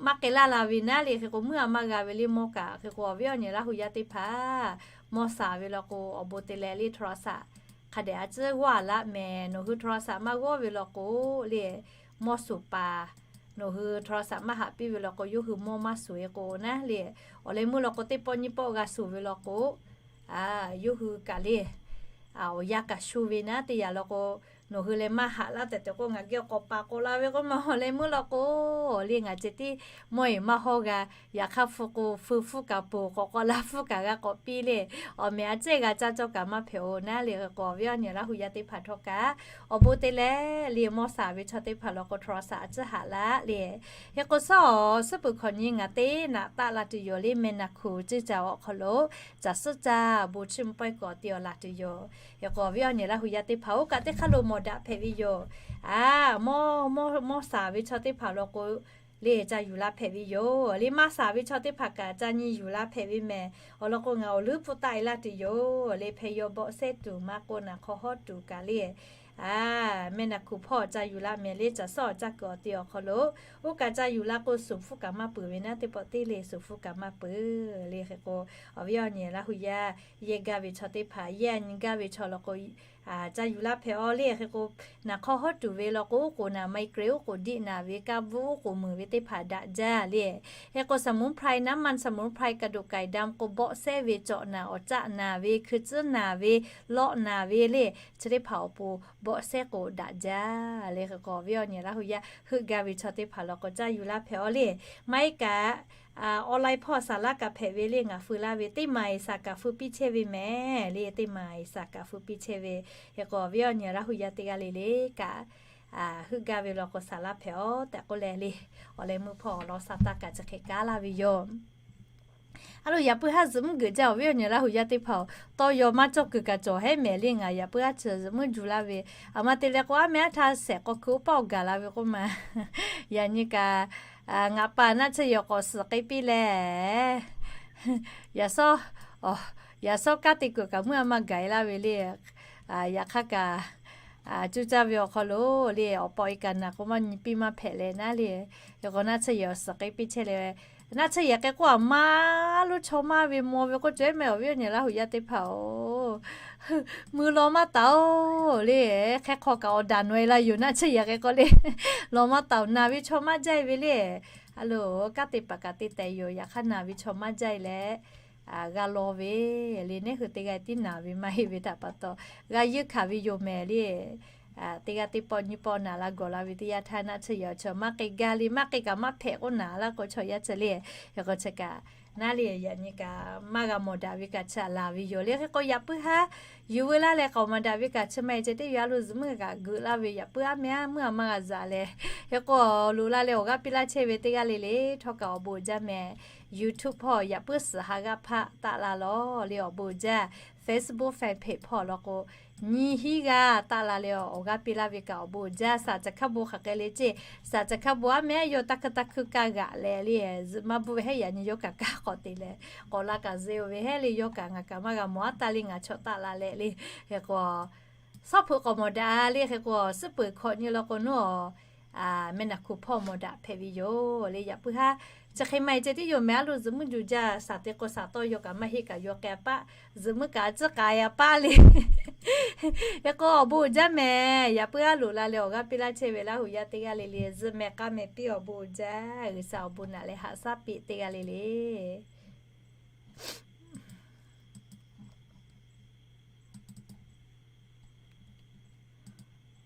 maˇ k'ai laˇ la ve naˉ le. Hk'e k'o, muiˉ a maˇ g'a ve le mawˇ kaꞈ. Hk'e k'o, awˬ viˉ awˬ nyi Laˇ hu yaˇ teˇ hpaˍ, mawˇ shaˍ ve law k'o awˬ bon te leh le, โทรศัพท์ hk'a dehꞈ a ciˉ g'awˇ a laˇ mehˍ. Nawˬ hui โทรศัพท์ maˇ g'awˇ ve law k'o le, mawˇ shuˍ paˍ nawˬ hui โทรศัพท์ maˇ haꞈ piˇ ve law k'o, yawˇ hui mawˇ maˇ shuˍ-e k'o naˉ le. Awˬ leh meuˇ law k'o, teˇ pawˆ nyiˇ pawˆ g'a shuˍ ve law k'o, yawˇ hui kaꞈ le, awˬ yanˇ kaꞈ shuˍ ve naˉ teˇ yanˇ law k'o, nawˬ hui leh maˇ haꞈ laˇ tehꞈ tehꞈ k'o, ngaˬ geh k'awꞈ paˍ k'awꞈ la ve k'oˆ ma. Awˬ leh meuˇ law k'o le, ngaˬ ceh tiˉ mawˇ-eˬ maˇ hawˇ g'a. Yaꞈ hk'aˇ hpu k'o, hpu hpfuhˇ kaꞈ poˬ k'awꞈ k'awꞈ la, hpfuhˇ kaꞈ g'a k'awꞈ piˇ le. Awˬ mehˍ a ciˉ g'a caˇ cawˇ kaꞈ maˇ hpehꞈ-oˬ naˉ le. Hk'e k'o, awˬ viˉ awˬ nyi Laˇ hu yaˇ teˇ hpaˍ htawˇ kaꞈ awˬ bon te leh le, mawˇ shaˍ ve chaw teˇ hpaˍ law k'o โทรศัพท์ a ciˉ haꞈ laˇ le. Hk'e k'o, suhˉ awˬ suhˉ peuˬ hkawꞈ nyi ngaˬ teˇ naꞈ taˆ la tuˬ yoˬ le. Meh naˬ hkuˬ ceˇ caˬ awˬ hk'aw lo caˬ suhˉ caˇ bon chiˇ mvuh pawehˇ k'awꞈ te awˬ laˬ tuˬ yoˬ. Hk'e k'o, awˬ viˉ awˬ nyi Laˇ hu yaˇ teˇ hpaˍ oˇ kaꞈ teˇ hk'aˇ lo mawˬ daꞈ hpehꞈ ve yoˬ. A, mawˇ, mawˇ shaˍ ve chaw teˇ hpaˍ law k'o le, ca yuˬ la hpehꞈ ve yoˬ le. Maˇ shaˍ ve chaw teˇ hpaˍ kaꞈ ca nyi yuˬ la hpehꞈ ve mehˍ. Awˬ lawn k'o, ngaˬ awˬ leuˉ pfuhˇ taˆ-e laˇ tuˬ yoˬ le. Hpeh yaw bawˆ sehˉ tuˬ maˇ k'o, naˬ hk'aw hawˉ tuˬ kaꞈ le, meh naˬ hkuˬ hpawˇ ca yuˬ la mehˍ le. Caˬ suhˉ awˬ caˇ kuiˬ awˬ te awˬ hk'aw lo, oˇ kaꞈ ca yuˬ la k'o, shuˍ hpfuhˇ kaꞈ maˇ peuˬ ve naˉ teˇ pawˆ teˇ le, shuˍ hpfuhˇ kaꞈ maˇ peuˬ le. Hk'e k'o, awˬ viˉ awˬ nyi Laˇ hu yaˇ yehˇ gaˇ ve chaw teˇ hpaˍ, yehˇ a nyi gaˇ ve chaw law k'o, ca yuˬ la hpehꞈ-aw le. Hk'e k'o, naˬ hk'aw hawˉ tuˬ ve law k'o, oˉ k'oˍ naˬ ไมเกรน oˉ k'oˍ diˆ naˬ ve, kaˇ bvuhˆ oˉ k'oˍ muiˬ ve teˇ hpaˍ daꞈ jaˇ le. Hk'e k'o, สมุนไพร น้ำมันสมุนไพร กระดูกไก่ดำ k'o bawˆ sehˉ ve cawꞈ naˬ awˬ caˆ naˬ ve, hkui tcuhˉ naˬ ve, lawˆ naˬ ve le, chi teˇ hpaˍ awˬ pon bawˆ sehˉ k'o daꞈ jaˇ le. Hk'e k'o, awˬ viˉ awˬ nyi Laˇ hu yaˇ heuˆ gaˇ ve chaw teˇ hpaˍ law k'o, ca yuˬ la hpehꞈ-aw le. Maˇ heˆ kaꞈ, online hpawˇ saˍ laˇ kaꞈ hpehꞈ ve le. Ngaˬ feu laˇ ve teˇ maˬ-eˬ saˍ kaꞈ feu piˇ chehˇ ve mehˍ le. Teˇ maˬ-eˬ saˍ kaꞈ feu piˇ chehˇ ve. Hk'e k'o, awˬ viˉ awˬ nyi Laˇ hu yaˇ teˇ g'aˇ le le kaꞈ, heuˆ gaˇ ve law k'o, saˍ laˇ hpehꞈ-aw tehꞈ k'oˆ leh le, awˬ leh meuˇ hpawˇ awˬ lawn sa taˇ kaꞈ chi hk'e kaˉ laˇ ve yoˬ. A lo, yaꞈ puiˉ haˉ zuhꞈ mvuhˇ geuꞈ jaˇ, awˬ viˉ awˬ nyi Laˇ hu yaˇ teˇ hpaˍ-oˬ, tawˇ yaw maˇ cawˇ kuiˬ kaꞈ cawˬ hehˉ mehˍ le. Ngaˬ yaꞈ puiˉ haˉ chi zuhꞈ mvuhˇ ju laˇ ve, aˬ ma te leh k'o, aˉ meh aˉ htaˇ shehˍ k'aw hkui oˇ paˆ awˬ gaˬ la ve k'oˆ ma. Yaꞈ nyi kaꞈ, ngaˬ pa naˆ tsuhˇ yehˬ k'awꞈ suhˍ k'ai piˇ leh, yaꞈ shawˉ, yaꞈ shawˉ kanˉ te kuiˬ kaꞈ mvuhˇ a maˇ gaˬ-e laˇ ve le. Yaꞈ hk'aˇ kaꞈ, cuˇ caˇ ve awˬ hk'aw lo le, awˬ pa awˬ e kaꞈ naˬ k'o maˇ nyi piˇ maˇ hpehꞈ leh naˉ le. Hk'e k'o, naˆ tsuhˇ yehˬ awˬ suhˍ k'ai piˇ chehˇ le. Naˆ tsuhˇ yehˬ k'ai k'oˆ a, maˇ lo chaw maˇ ve maw ve k'oˆ cawˬ-e meh, awˬ viˉ awˬ nyi Laˇ hu yaˇ teˇ hpaˍ-oˬ, mui law maˇ taˍ-oˬ le. Hk'e hk'aw kaꞈ awˬ daꞈ naweh la yoˬ, naˆ tsuhˇ yehˬ k'ai k'oˆ le, law maˇ taˍ-oˬ, naˬ ve chaw maˇ jaˇ-e ve le. A lo, kanˉ te paˍ kaꞈ te tehꞈ yoˬ. Yaꞈ hk'aˇ naˬ ve chaw maˇ jaˇ-e leh, g'a law ve le. Neˉ hui teˇ g'aˇ tiˉ naˬ ve maˇ heˆ ve htaꞈ pa taw, g'a yeunˇ hkanˍ ve yoˬ mehˍ le. Teˇ g'aˇ teˇ pawˆ nyiˇ pawˆ naˬ la gawˬ la ve teˇ yanˇ htaˇ, naˆ tsuhˇ yehˬ awˬ chaw maˇ k'ai gaˇ le, maˇ k'ai kaꞈ maˇ hpehꞈ k'oˆ naˬ laˇ k'o, chaw yaˇ tcuh le. Hk'e k'o, chi kaꞈ naˉ le, yaꞈ nyi kaꞈ maˇ g'a mawˬ daꞈ ve kaꞈ chi laˬ ve yoˬ le. Hk'e k'o, yaꞈ puiˉ haˉ yuˬ veu laˇ leh k'awꞈ maˍ daꞈ ve kaꞈ chi ma-e ceh teˇ yaꞈ lo zuhꞈ meuˇ kaꞈ geuꞈ laˇ ve, yaꞈ puiˉ aˉ meh aˉ meuˇ a maˇ g'a zaꞈ leh, hk'e k'o, loꞈ la leh awˬ g'aˇ piˇ laˇ chehˇ ve teˇ g'aˇ le le htawˇ kaꞈ awˬ bon jaˇ mehˍ. YouTube hpawˇ yaꞈ puiˉ suhˍ ha g'aˇ hpaˆ taˆ la lawˬ le, awˬ bon jaˇ. Facebook fan page hpawˇ law k'o, nyi hiˉ g'aˇ taˆ la leh awˬ g'aˇ piˇ laˇ ve kaꞈ awˬ bon jaˇ. Saˍ caˬ hkaˇ bon hk'aˬ hk'e le ceˇ, saˍ caˬ hkaˇ bon aˉ meh aˉ yawˇ taˇ hkuiˇ taˇ hkuiˇ kaˇ g'aꞈ leh le, zuhꞈ maˇ bvuhˆ ve hehˉ yaꞈ nyi yawˇ kaꞈ kaˇ k'awꞈ te leh, k'awꞈ la kaꞈ ze-o ve hehˉ le, yawˇ kaꞈ ngaˬ kaꞈ maˇ g'a mawˬ aˉ taˇ le, ngaˬ chaw taˆ la leh le. Hk'e k'o, shawˉ hpeuꞈ k'awꞈ mawˬ daꞈ le. Hk'e k'o, suhˉ peuˬ hkawꞈ nyi law k'o, nawˬ meh naˬ hkuˬ hpawˇ mawˬ daꞈ hpehꞈ ve yoˬ le. Yaꞈ puiˉ haˉ chi hk'e ma-e ceh tiˉ yoˬ mehˍ. A lo zuhꞈ meuˇ ju jaˇ, saˍ te k'o saˍ tawˇ yaw kaꞈ maˇ heˆ kaꞈ yaw k'ai a paˆ, zuhꞈ meuˇ kaꞈ a ciˉ k'ai a paˆ le. Hk'e k'o, awˬ bon jaˇ mehˍ. Yaꞈ puiˉ haˉ loꞈ la leh awˬ g'aˇ piˇ laˇ chehˇ ve Laˇ hu yaˇ teˇ g'aˇ le le, zuhꞈ mehˍ k'aˇ mehˍ piˇ awˬ bon jaˇ. G'uiˬsha awˬ bon naꞈ leh haꞈ shaˉ piˇ teˇ g'aˇ le le.